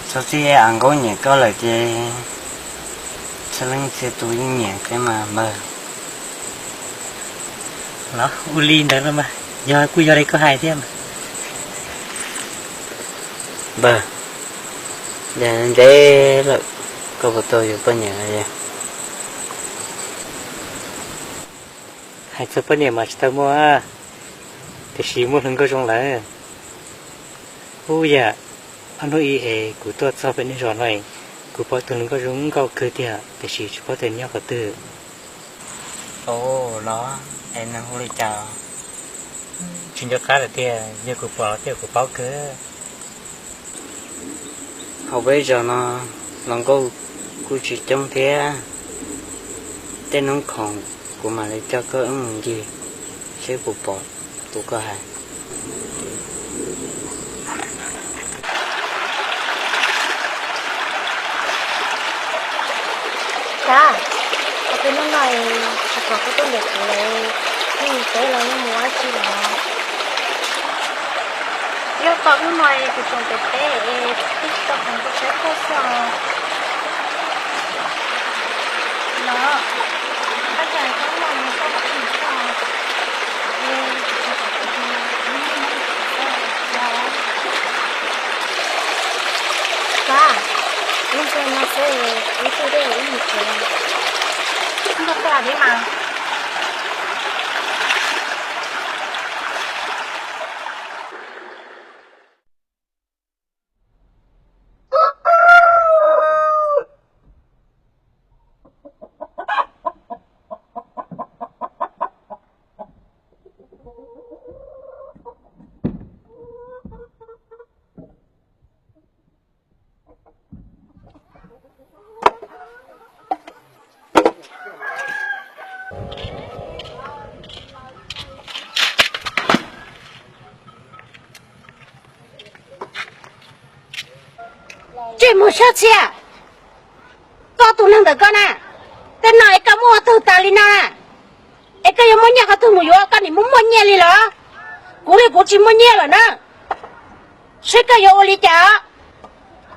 txhob txij Am Nkaub nyiam koj lawm ces txhua leej txhia tus yeej nyiam thiab mas npawg. Los ua li ntawd los mas, yog kuj yog li koj hais thiab mas. Npawg, ntev lawm koj puas tau yuav poj niam? Hais txog poj niam mas tsis tau muaj, tiam sis muaj hluas nkauj zoo lawm. Ub yam, ob hnub ib es kuv tuaj txog pem nej zos no, kuv pom tus hluas nkauj zoo nkauj kawg tiag, tiam sis tsis paub tias nyob qhov twg. Ub, los es nws hu li cas? Tsis nco qab lawm tiag, yog kuv pom los thiab kuv paub kawg. Hauv peb zos no hluas nkauj kuj tsis coob thiab. Tej hnub khoom kuv mam li coj koj wb mus ncig seb puas pom tus koj hais. Kav, ua cas hnub no tsis pom koj tuaj nrhiav kuv lawm, yeej mus teb los yeej mus ua dab tsi lawm? Yog tau hnub no kuv tseem pem teb es twb tsis tau khoom tua saib koj xwb os. Los, ab cas hnub no koj tsis tau. Kav, wb ntsia no xwb, wb twb deb wb mus tsev. Nrog koj lam li mas. Tsis mus sab txhia, koj tus neeg ntawm koj na, tej no es koj muaj tug tas li no na, es koj yuav muaj nyiaj qhov twg mus yuav, koj nim muaj muaj nyiaj li los? Kuv li kuv tsis muaj nyiaj lawm na, seb koj yuav ua li cas?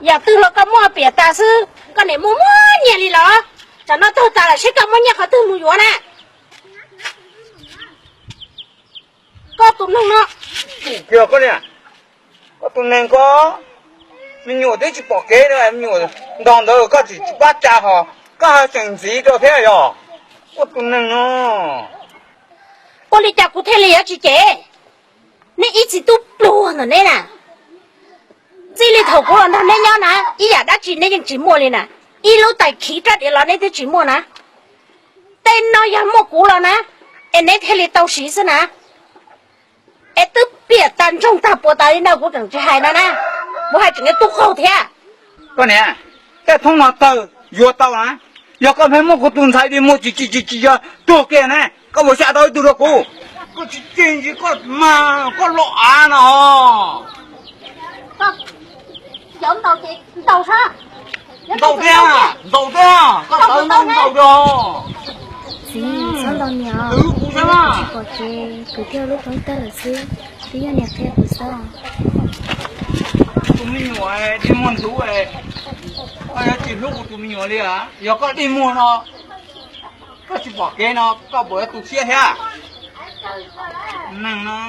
Yam twg los koj muaj piam tas xwb, koj nim muaj muaj nyiaj li los? Tsam no tug tas lawm seb koj muaj nyiaj qhov twg mus yuav na. Koj tus neeg no, koj niam, koj tus neeg ko, me nyuam twb tsis pom kev, me nyuam ntog ntawd koj tsis tsis pab tsa hos koj ho tseem ntxiv rau thiab yog? Koj tus neeg no, ua li cas kuv thiaj li yuav tsis cem? Neb ib txiv tub pluag ntawm neb na, txij li thaum kuv los nrog neb nyob na, ib yam dab tsi neb yeej tsis muaj li na, ib lub tais khiv rab diav los neb twb tsis muaj na. Tej no yog muaj kuv los na, es neb thiaj li tau siv xwb na. Es twb piam tas ntsoog tag puas tas li no kuv tseem tsis hais no na, kuv hais tseem yuav tub qaug thiab. Koj niam, tej thoob no tawg yuav tau na, yog koj pheej muab kuv tus ntxhais di muag tsis tsis tsis tsis yog tuag kiag ne, koj puas xav tau ib tug rau kuv? Koj tsis tseeg ntsis koj mas koj los av no. Ntaus thiab, ntaus thiab, koj tawv ntaus ntaus rau. Txiv, txhob ntaus niam, twb kuv tsis pom kev, kwv tij lub teeb tag lawm xwb, twb yog niam qhia kuv xwb. Tus me nyuam dig muag ntxuv, koj yuav tsis hlub kuv tus me nyuam li a? Yog koj dig muag no, koj tsis pom kev no koj puas yuav tu siab thiab? Neeg no.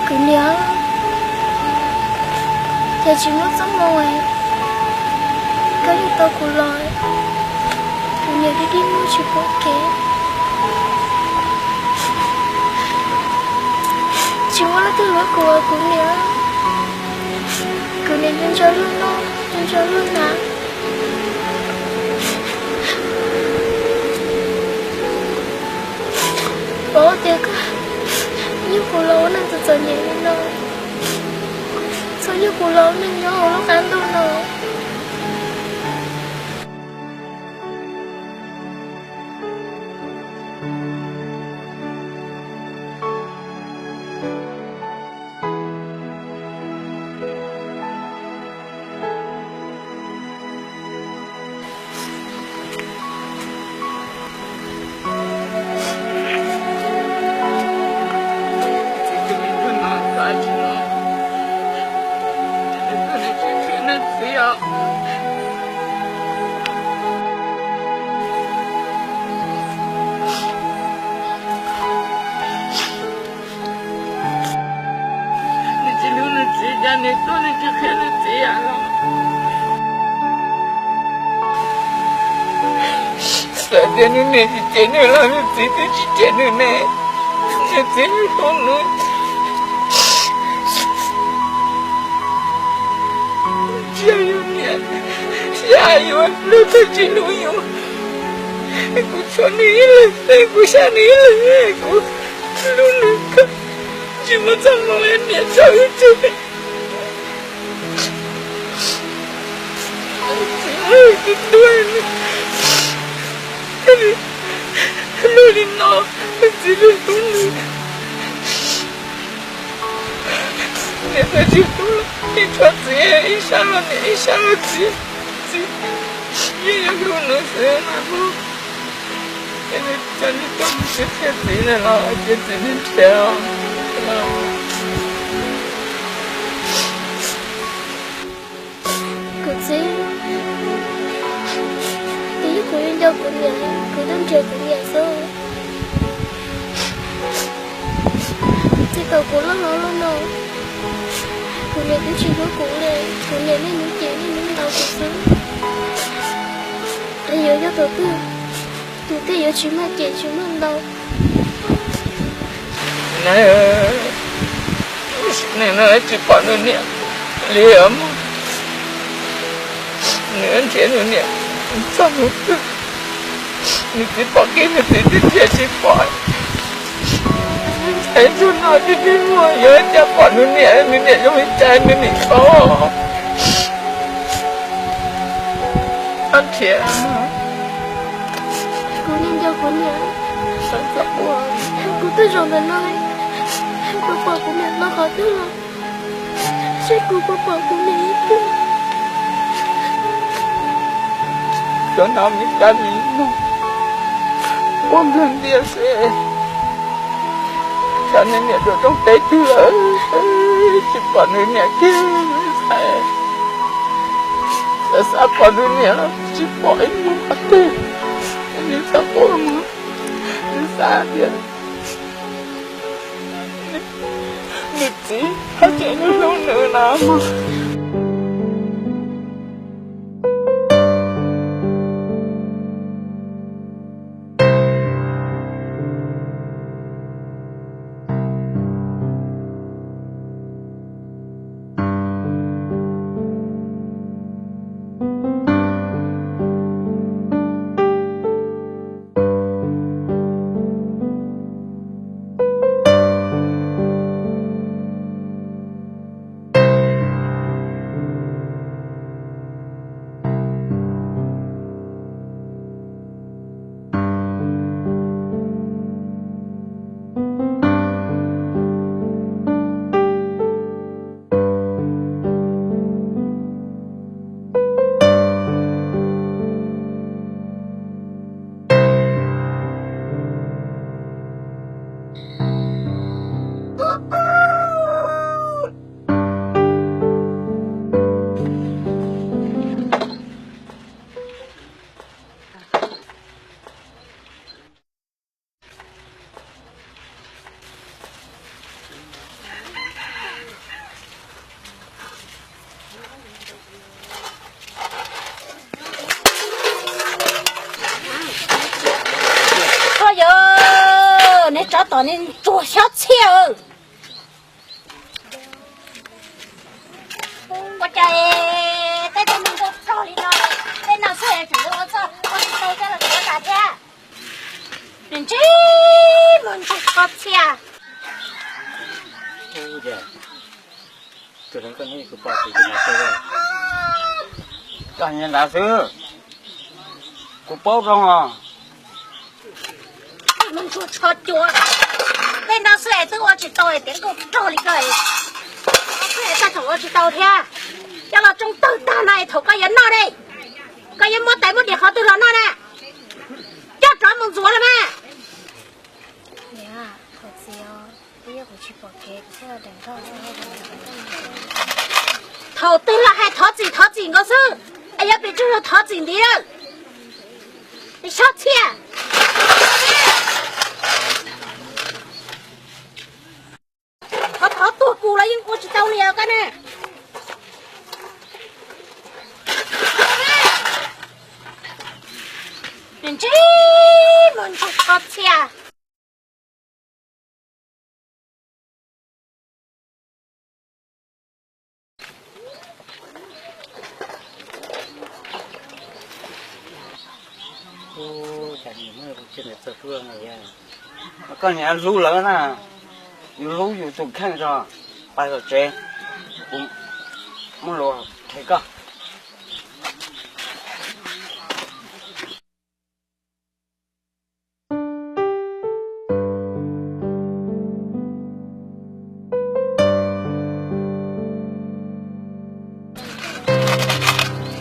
Kwv niam, cas tsis muaj txoj hmoo es koj yuav tau kuv los, kuv niam dig dig muag tsis pom kev, tsis muaj leej twg hlub kuv, kuv niam, kuv niam nco nco luag noj, nco nco luag hnav. Paub tias koj yeej kuv los ua neej txom txom nyem li no, txhob yog kuv los ua neej nyob hauv lub qab ntuj no. Nws tsis hlub nws txiv, cas nws tuaj nws tsis qhia nws txiv los? Txawm tias nws niam tsis cem nws los nws txiv twb tsis cem nws ne. Nws txiv hlub nws. Tsis yog yus niam, xyov yuav hlub txawm tsis hlub yus. Kuv tshuav nws ib leeg, kuv xyav nws ib leeg, kuv hlub nws kawg, tsis muaj txoj hmoo niam tso wb tseg. Txiv, tus tub, hlub li no, txiv li hlub nws. Niam txiv tsis hlub los ib txhia txiv, ib sab los niam ib sab los txiv, txiv yeej yuav hlub nws xwb mas. Ces nws cov nws tuaj nws tsis qhia txiv lawm los cia txiv nws nrhiav. Kuv txiv, kuv yeej kuv yeej nco kuv niam, kuv twb nrhiav kuv niam xwb. Txij thaum kuv loj hlob los no, kuv niam twb tsis hlub kuv li, kuv niam niaj hnub cem niaj hnub ntaus kuv xwb. Es yuav yog tus twg, tus twg yuav tsis muaj cem tsis muaj ntaus. Nws tsis pom nws niam li os mog. Nws nrhiav nws niam txog hnub twg, nws txiv pom kiag nws txiv twb nrhiav tsis pom. Ntxhais ntsuag no tib tib muag yuav cas pom nws niam, nws niam zoo li cas nws niam paub. Txhob nrhiav. Kuv yeej nco kuv niam, kuv twb zoo ntawm no, kuv pom kuv niam tau qhov twg los, seb kuv puas pom kuv niam ib tug. Cov no me kab me noog ua nplog ntias xwb, xyov nws niam dua rooj teb twg lawm, tsis pom nws niam kiag. Xav xav pom nws niam los tsis pom ib mus qhov twg. Nws txhob quaj mus, nws xav tias nws txiv haj tseem hlub hlub nws na mog. Koj yog, neb tsov tom neb ntsuag xyob txhiaj. Ua cas tej teb me ntuj rog li no, tej no xwb es tseem ua txoj ua tsis tau coj los tsuav tas thiab. Ntsej muag ntsuag txhia. Koj nyob ntawd xwb, kuv paub zoo os. Ntsej muag ntsuag txhua cua, tej no xwb es twb ua tsis tau es tias nkauj rog li koj es, xwb es txog thaum ua tsis tau thiab. Coj los tsoo tawg tag no es thaum koj yuav noj ne, koj yuav muab tais muab diav qhov twg los noj na? Coj rov mus ntxuav los mas. Thaum twg los hais thov txim thov txim nkaus xwb, es yog pes tsawg los thov txim ntiv lawm. Sob txhia. Thov thov tuag kuv los yeej ua tsis tau li os koj ne. Ntsej muag ntsuag txhua txhia. Koj niam hlub lawv na, yus hlub yus tus kheej tso, pais tom tsev, kuv muaj lus qhia koj.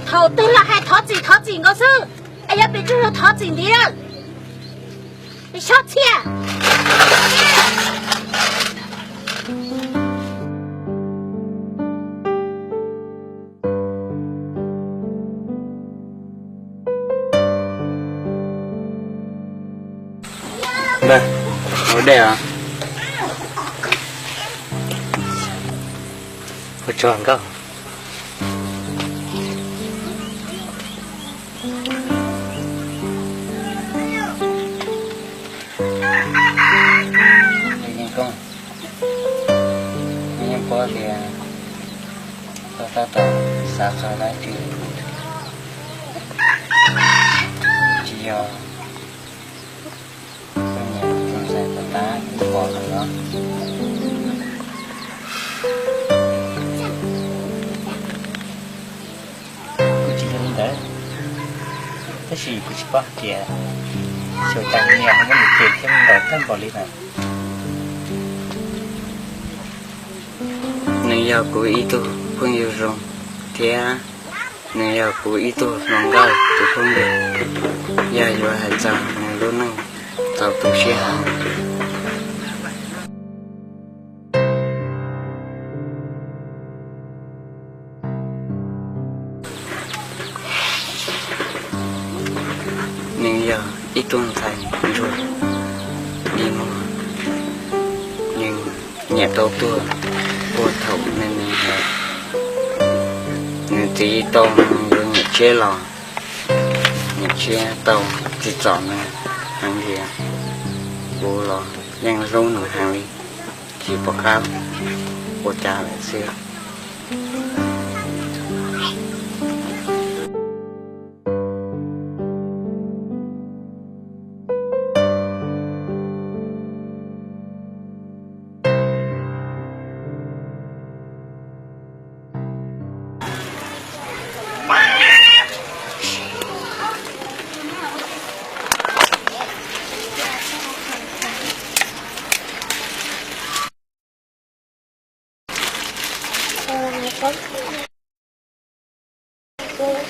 Thaum twg los hais thov txim thov txim nkaus xwb, es yog pes tsawg los thov txim ntiv lawm. Sob txhia. Ntawd, ua dej os. Ua tsaug nkauj. Yeej koob, yeej paub tias koj tab tom xav qhia dab tsi, tsis yog koj niam tus ntxhais puag ta ib pom lawm los. Kuv tsis yog li ntawd, tab sis kuv tsis paub hais tias xyov cas niam ho muab nws cem thiab ntaus tag npaum li na. Nws yog kuv ib tug phooj ywg zoo thiab nws yog kuv ib tug hluas nkauj tus phooj ywg. Yog yuav hais txog nws lub neej txaus tu siab heev. Nws yog ib tug ntxhais ntsuag dig muag, nws nyiam tau tuag puag thaum me me heev. Nws txiv tau mus yuav niam tshiab los, niam tshiab tau tsim txom nws heev li. Kuv los yeej hlub nws heev li, tsis pom qab ua cas lawm xwb.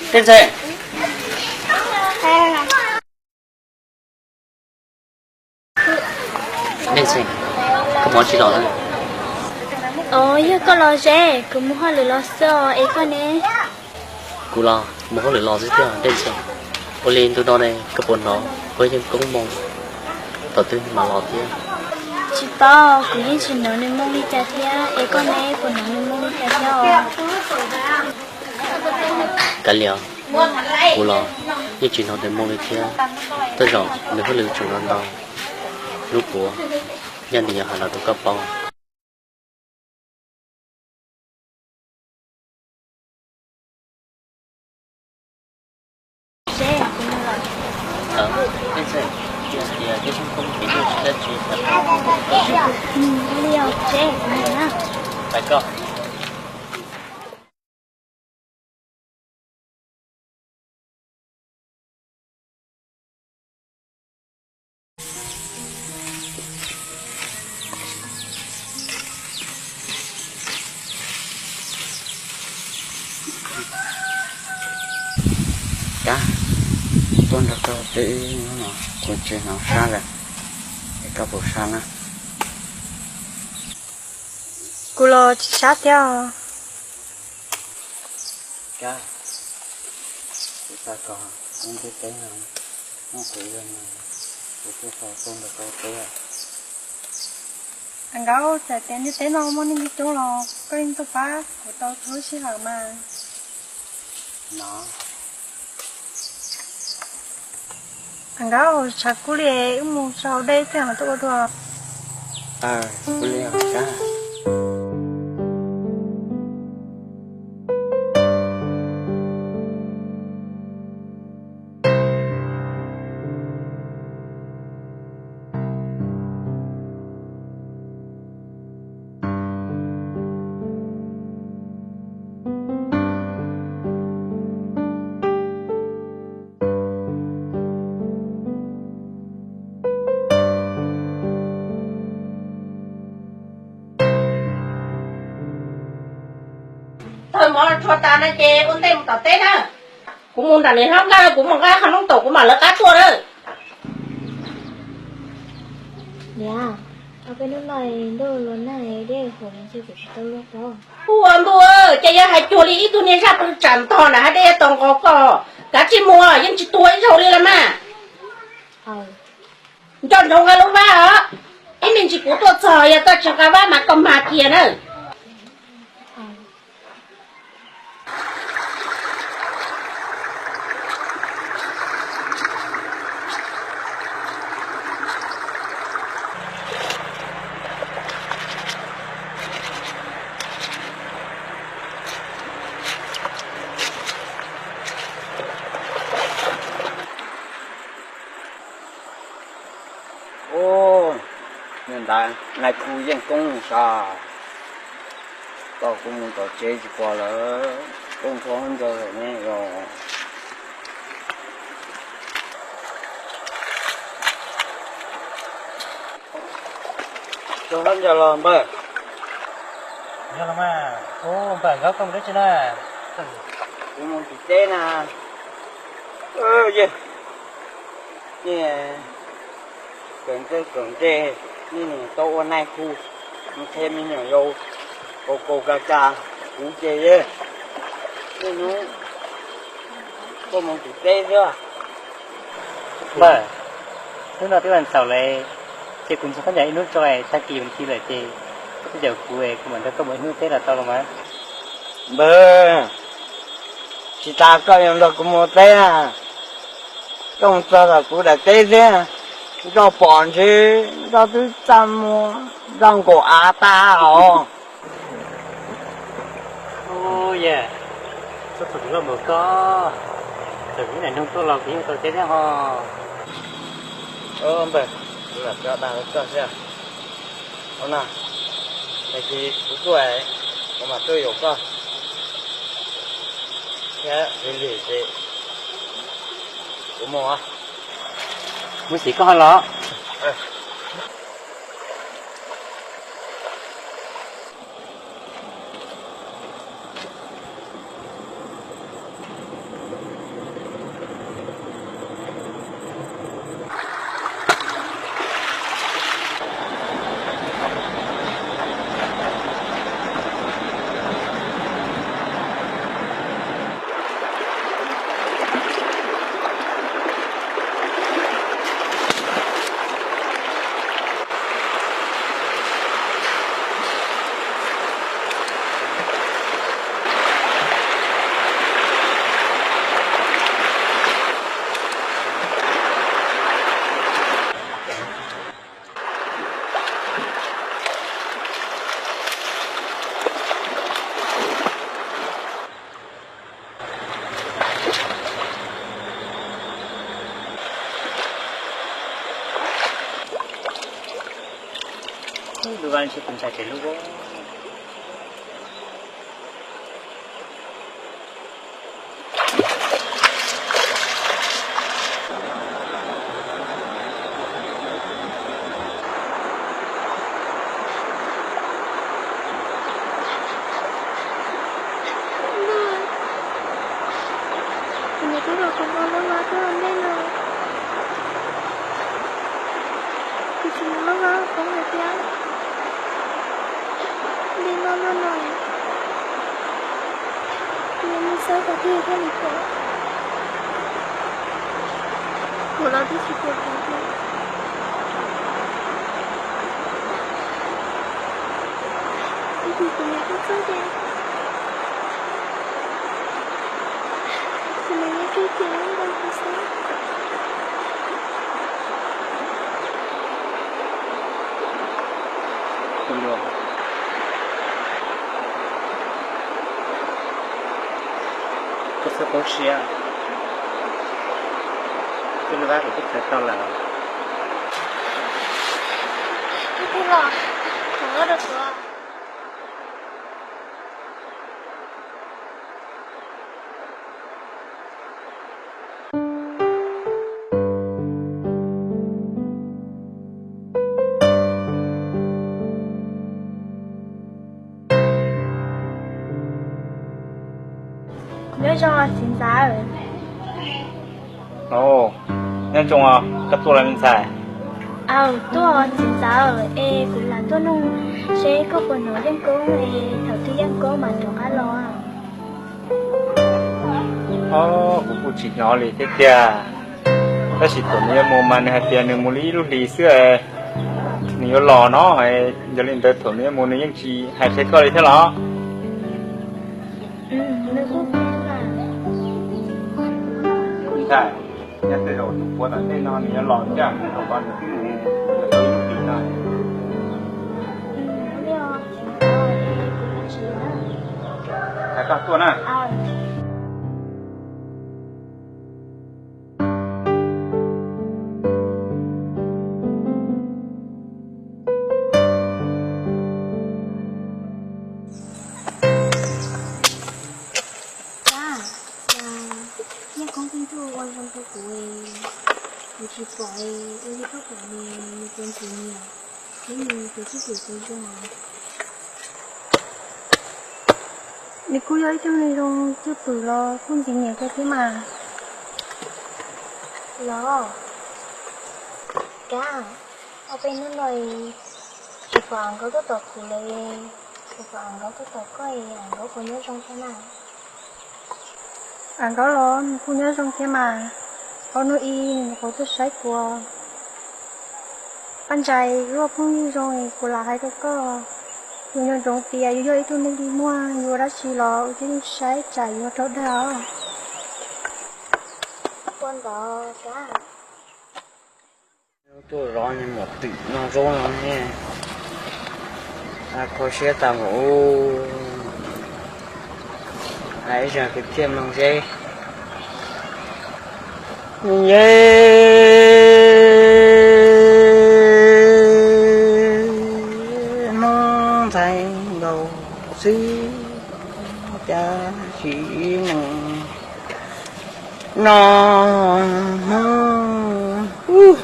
Dej Ntxhee, Dej Ntxhee, koj mus tsis los na? Os, yog koj los ze, kuv mus hauj lwm los xwb os, es koj ne? Kuv los mus hauj lwm los xwb thiab Dej Ntxhee. Ua li ntu no ne koj puas hnov koj yeej koob moo thaum twg mam los thiab? Tsis paub, kuv yeej tsis hnov nws moo li cas thiab, es koj ne puas hnov nws moo li cas thiab os? Kav liam, kuv los yeej tsis hnov nws moo li thiab. Tej zaum nws hauj lwm tseem ntau ntau, hlub puav, yog nws yuav hais los rau koj paub. Li os, tsev na. Pais koj. Kab, tuaj nrog koj peb hnub no kuv tsis hnov sab lawm, es koj puas sab na? Kuv los tsis sab thiab os. Kab, kuv xav kom koj ntiaj teb no muaj kuv yog no, kuv thiaj tau tuaj nrog koj peb. Nkauj, txawm tias ntiaj teb no muaj neeg coob coob los koj yeej tuaj pab kuv tau txhua lub sij hawm mas. No. Nkauj, tshav kub li, wb mus sau dej tej no tuaj ua dua. Kab. Tawg mov los rhuav tas no ces ua ntej mus tom teb na. Kuv mus nram niam hlob nqa, kuv mus nqa qhov noob taum kuv mam lawv qab tuaj na. Niam, peb hnub no ntuj los nag dej huv ntshe kuv tsis tau luaj pob. Ua ntuj, ces yog hais cuag li ib tug niag zaj pw tsam ntog na hais dej tau nqos koj, kav tsij mus, yeej tsis tuag ib zaug li los mas. Nco ntsoov nqa lub vab os, ib me ntsis kuv tuaj txog yog koj tsis nqa vab mas koj mag kiag na. Ub, niag ntawd nais khu yeej koob sav, tau kuv mus tom tsev tsis pom lawm, koob txog hab ncau lawm ne los. Txog hab ncau los npawg. Yog los mas, ub, npawg nkauj koj mus dab tsi na? Kuv mus tim teb na. Yog, kawm ntawv kawm ntej, nej niam tau ua nais khu, mus qhia me nyuam yaus kaus kaus kas kas, kuv ces yog, nej hnub koj mus tim teb xwb. Npawg, hnub no twb vas xaum lawm, ces kuv mus thab ncaws ib hnub tso, tag kis yuav nti lawm ces koj twb caum kuv, kuv mam nrog koj mus ib hnub teb los tau los mas. Npawg, tsis tas koj yuav nrog kuv mus teb na, koj mus txog tom kuv daim teb xwb, nkauj pom ntshe nkauj twb txaj muag, nkauj nkaum av tag os. Ub, yawg, txhob txham kuv loj npaum koj, txawm kuv ib nraim nroog tuaj los kuv yeej tau teb thiab ho. Npawg, kuv lam tso dag rau koj xwb. Ua no, tag kis kuv tuaj, kuv mam tuaj yaum koj thiab, lig lig ces kuv mus. Mus xyuas koj ho los. Lub vaj ntshe tus ntxhais tsev lub. Kuv niam twb kom kuv nqa lub vaj tuaj ntej no, kuv tsis muaj lub vaj poob hais tias ntej no no no, kuv yuav mus xauj kom twg thiaj li pom. Kuv los twb tsis pom kuv thiab. Ib chim kuv niam tuaj txog ces kuv niam yeej tseem ceev nrog kuv xwb. Koj txhob poob siab, koj lub vaj kuv twb khaws tau lawm. Ib tug los, kuv muab rau kuv. Nyob zoo txiv ntxawm. Ov, nyob zoo os, koj tuaj los me ntxhais? Aws, tuaj txiv ntxawm, es kuv lam tuaj nug seb koj puas hnov yeej koob es thaum twg yeej koob mam rov qab los. Ov, kuv kuj tsis hnov li thiab tiag. Tab sis thaum nws yuav mus mas nws hais tias nws mus li ib lub hlis xwb, nws yuav los no. Yog li ntawd thaum nws yuav mus nws yeej tsis hais qhia koj li thiab los? Ntxhais, nyob tej zaum tus puav tom ntej no nws yuav los thiab, nws rau qhov nws twb mus yuav tau ib lub hlis no. Hais koj tuaj na. Kab, cas yeej koob pheej tuaj ua zoo rau kuv, kuv tsis pom, ua li koj pom nws, nws puas ntxim nyiam thiab nws puas cwj pwm tau zoo? Nws kuj yog ib tug neeg zoo cwj pwm los kuj ntxim nyiam koj thiab mas. Los, Kab, ob peb hnub no tsis pom Am Nkaub tuaj tom kuv lawm, tsis pom Am Nkaub tuaj tom koj, Am Nkaub puas nyob zoo thiab na? Am Nkaub los nws kuj nyob zoo thiab mas, ob hnub ib nws nyuam qhuav tuaj saib kuv. Paj Ntsais, luag phooj ywg zoo es kuv lam hais rau koj, kuv nco ntsoov tias yus yog ib tug neeg dig muag, yus ua dab tsi los ua tib neeg saib tsam yuav raug dag os. Ua ntawd Kab. Tuaj zov niag maum twm no zaub no ne, kho siab tas nkaus. Hais ib zag kwv tij mloog seb. Yeej Hmoob ntxhais nkaus xwb, cas tsis neeg no Hmoob.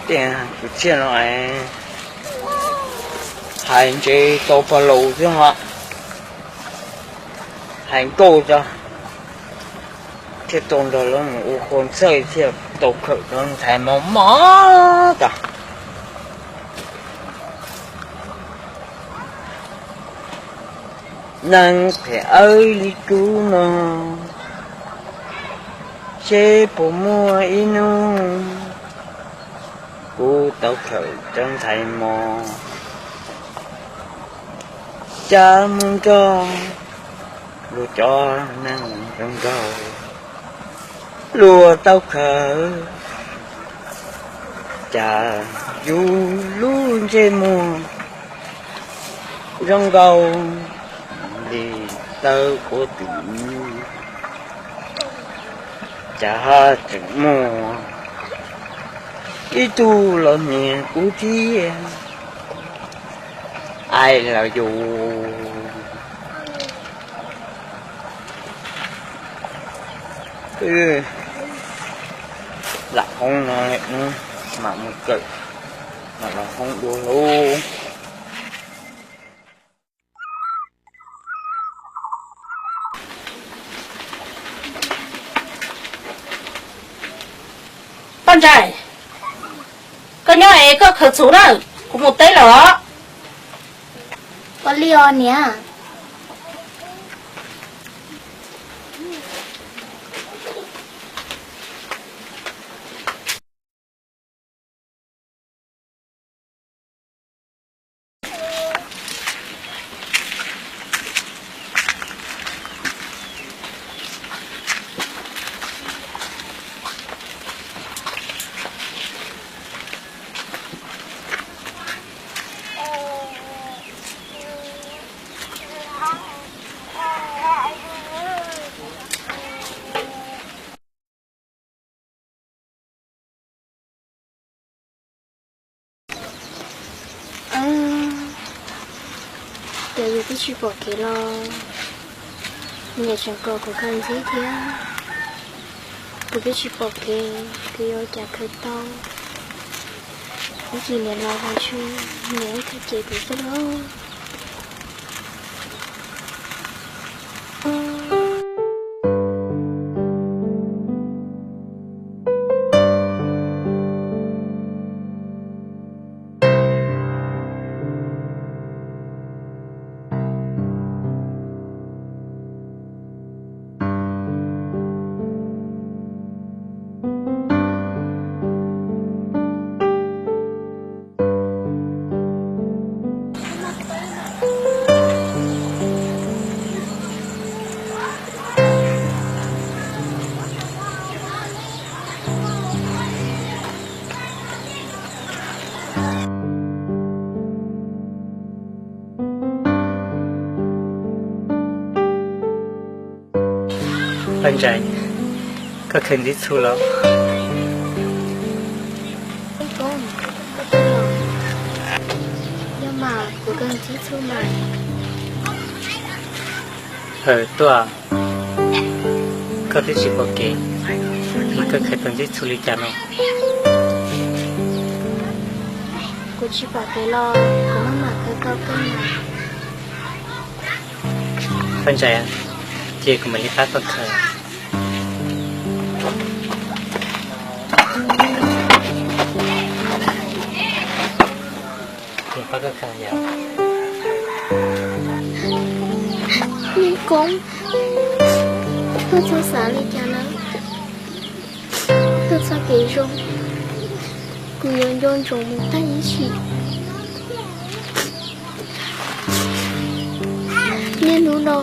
Tias kwv tij no es hais ntsev tau pog laus xwb ho, hais nkauj tso, thiaj tau nrog lawv mus ua khua ntxawj thiaj tau khawm cov ntxhais mos mos tas. Neeg phem awb li kuv no, seb puas muaj ib hnub kuv tau khawm cov ntxhais mos, cas mus nrog luag cov neeg zoo nraug, luag tau khawm, cas yus lub ntsej muag zoo nkaus li tawv quav twm, cas ho tseem muaj ib tug los nyiam kuv thiab. I love you. Lam hoob no, mam mus kawm, mam los hoob dua lauj. Poj Ntsaim, koj nyob es koj khaws txhuv na, kuv mus teb lawm os. Ua li os niam. Cas yus twb tsis pom kev los, niam tseem kom kuv khaws ntxiv thiab. Kuv twb tsis pom kev, kuv yuav ua cas khaws tau? Ib chim niam los los tsis, niam ib tug ces kuv xwb lauj. Poj Ntsaim, koj khaws ntxiv txhuv los? Yog mas kuv khaws ntxiv txhuv mas. Aw, Tuaj, koj twb tsis pom kev, koj khaws tau ntxiv txhuv li cas no? Kuv tsis pom kev los kuv maj mam khaws tau kawg mas. Poj Ntsaim, ces kuv mam li pab koj khaws. Pab koj khaws yom. Niam Koob, koj txhob xav li cas na. Koj txoj kev zoo, kuv yuav nco ntsoov mus tag ib sim. Niaj hnub no,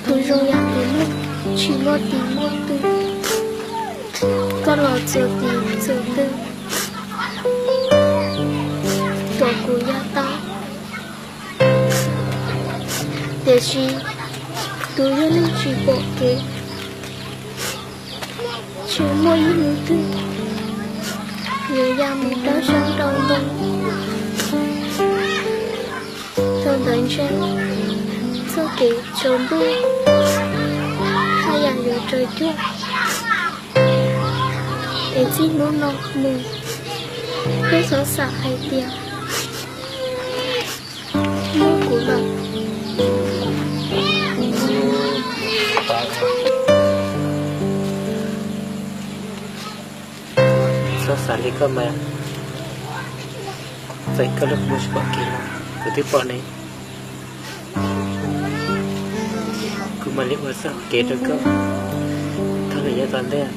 tus zoo yam tus neeg tsis muaj tis muaj tw, koj los txuas tis txuas tw, kom kuv ya tau. Tiam sis kuv yog neeg tsis pom kev, tsis muaj ib hnub twg yuav ya mus rau sab nraum zoov. Thaum ntawd ntshe txoj kev tsaus ntuj haj yam yuav raws cuag. Es txij hnub no mus, koj txhob xav hais tias muaj kuv lawm. Txhob xav li koj mas, txawm koj lub mus tsis pom kev los kuv twb pom ne. Kuv mam li ua txoj kev rau koj thaum lawm yav tom ntej.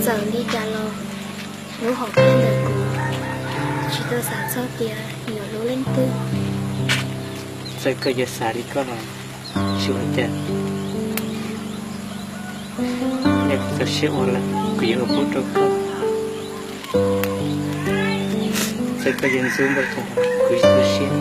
Txawm li cas los lub hom phiaj ntawm kuv tsis tau xav txog tias yuav hlub leej twg. Txawm koj yuav xav li koj los tsis ua cas, yog kuv txaus siab ua lawm kuv yuav ua pub rau koj. Txawm koj yuav ntxub npaum cas kuv txaus siab.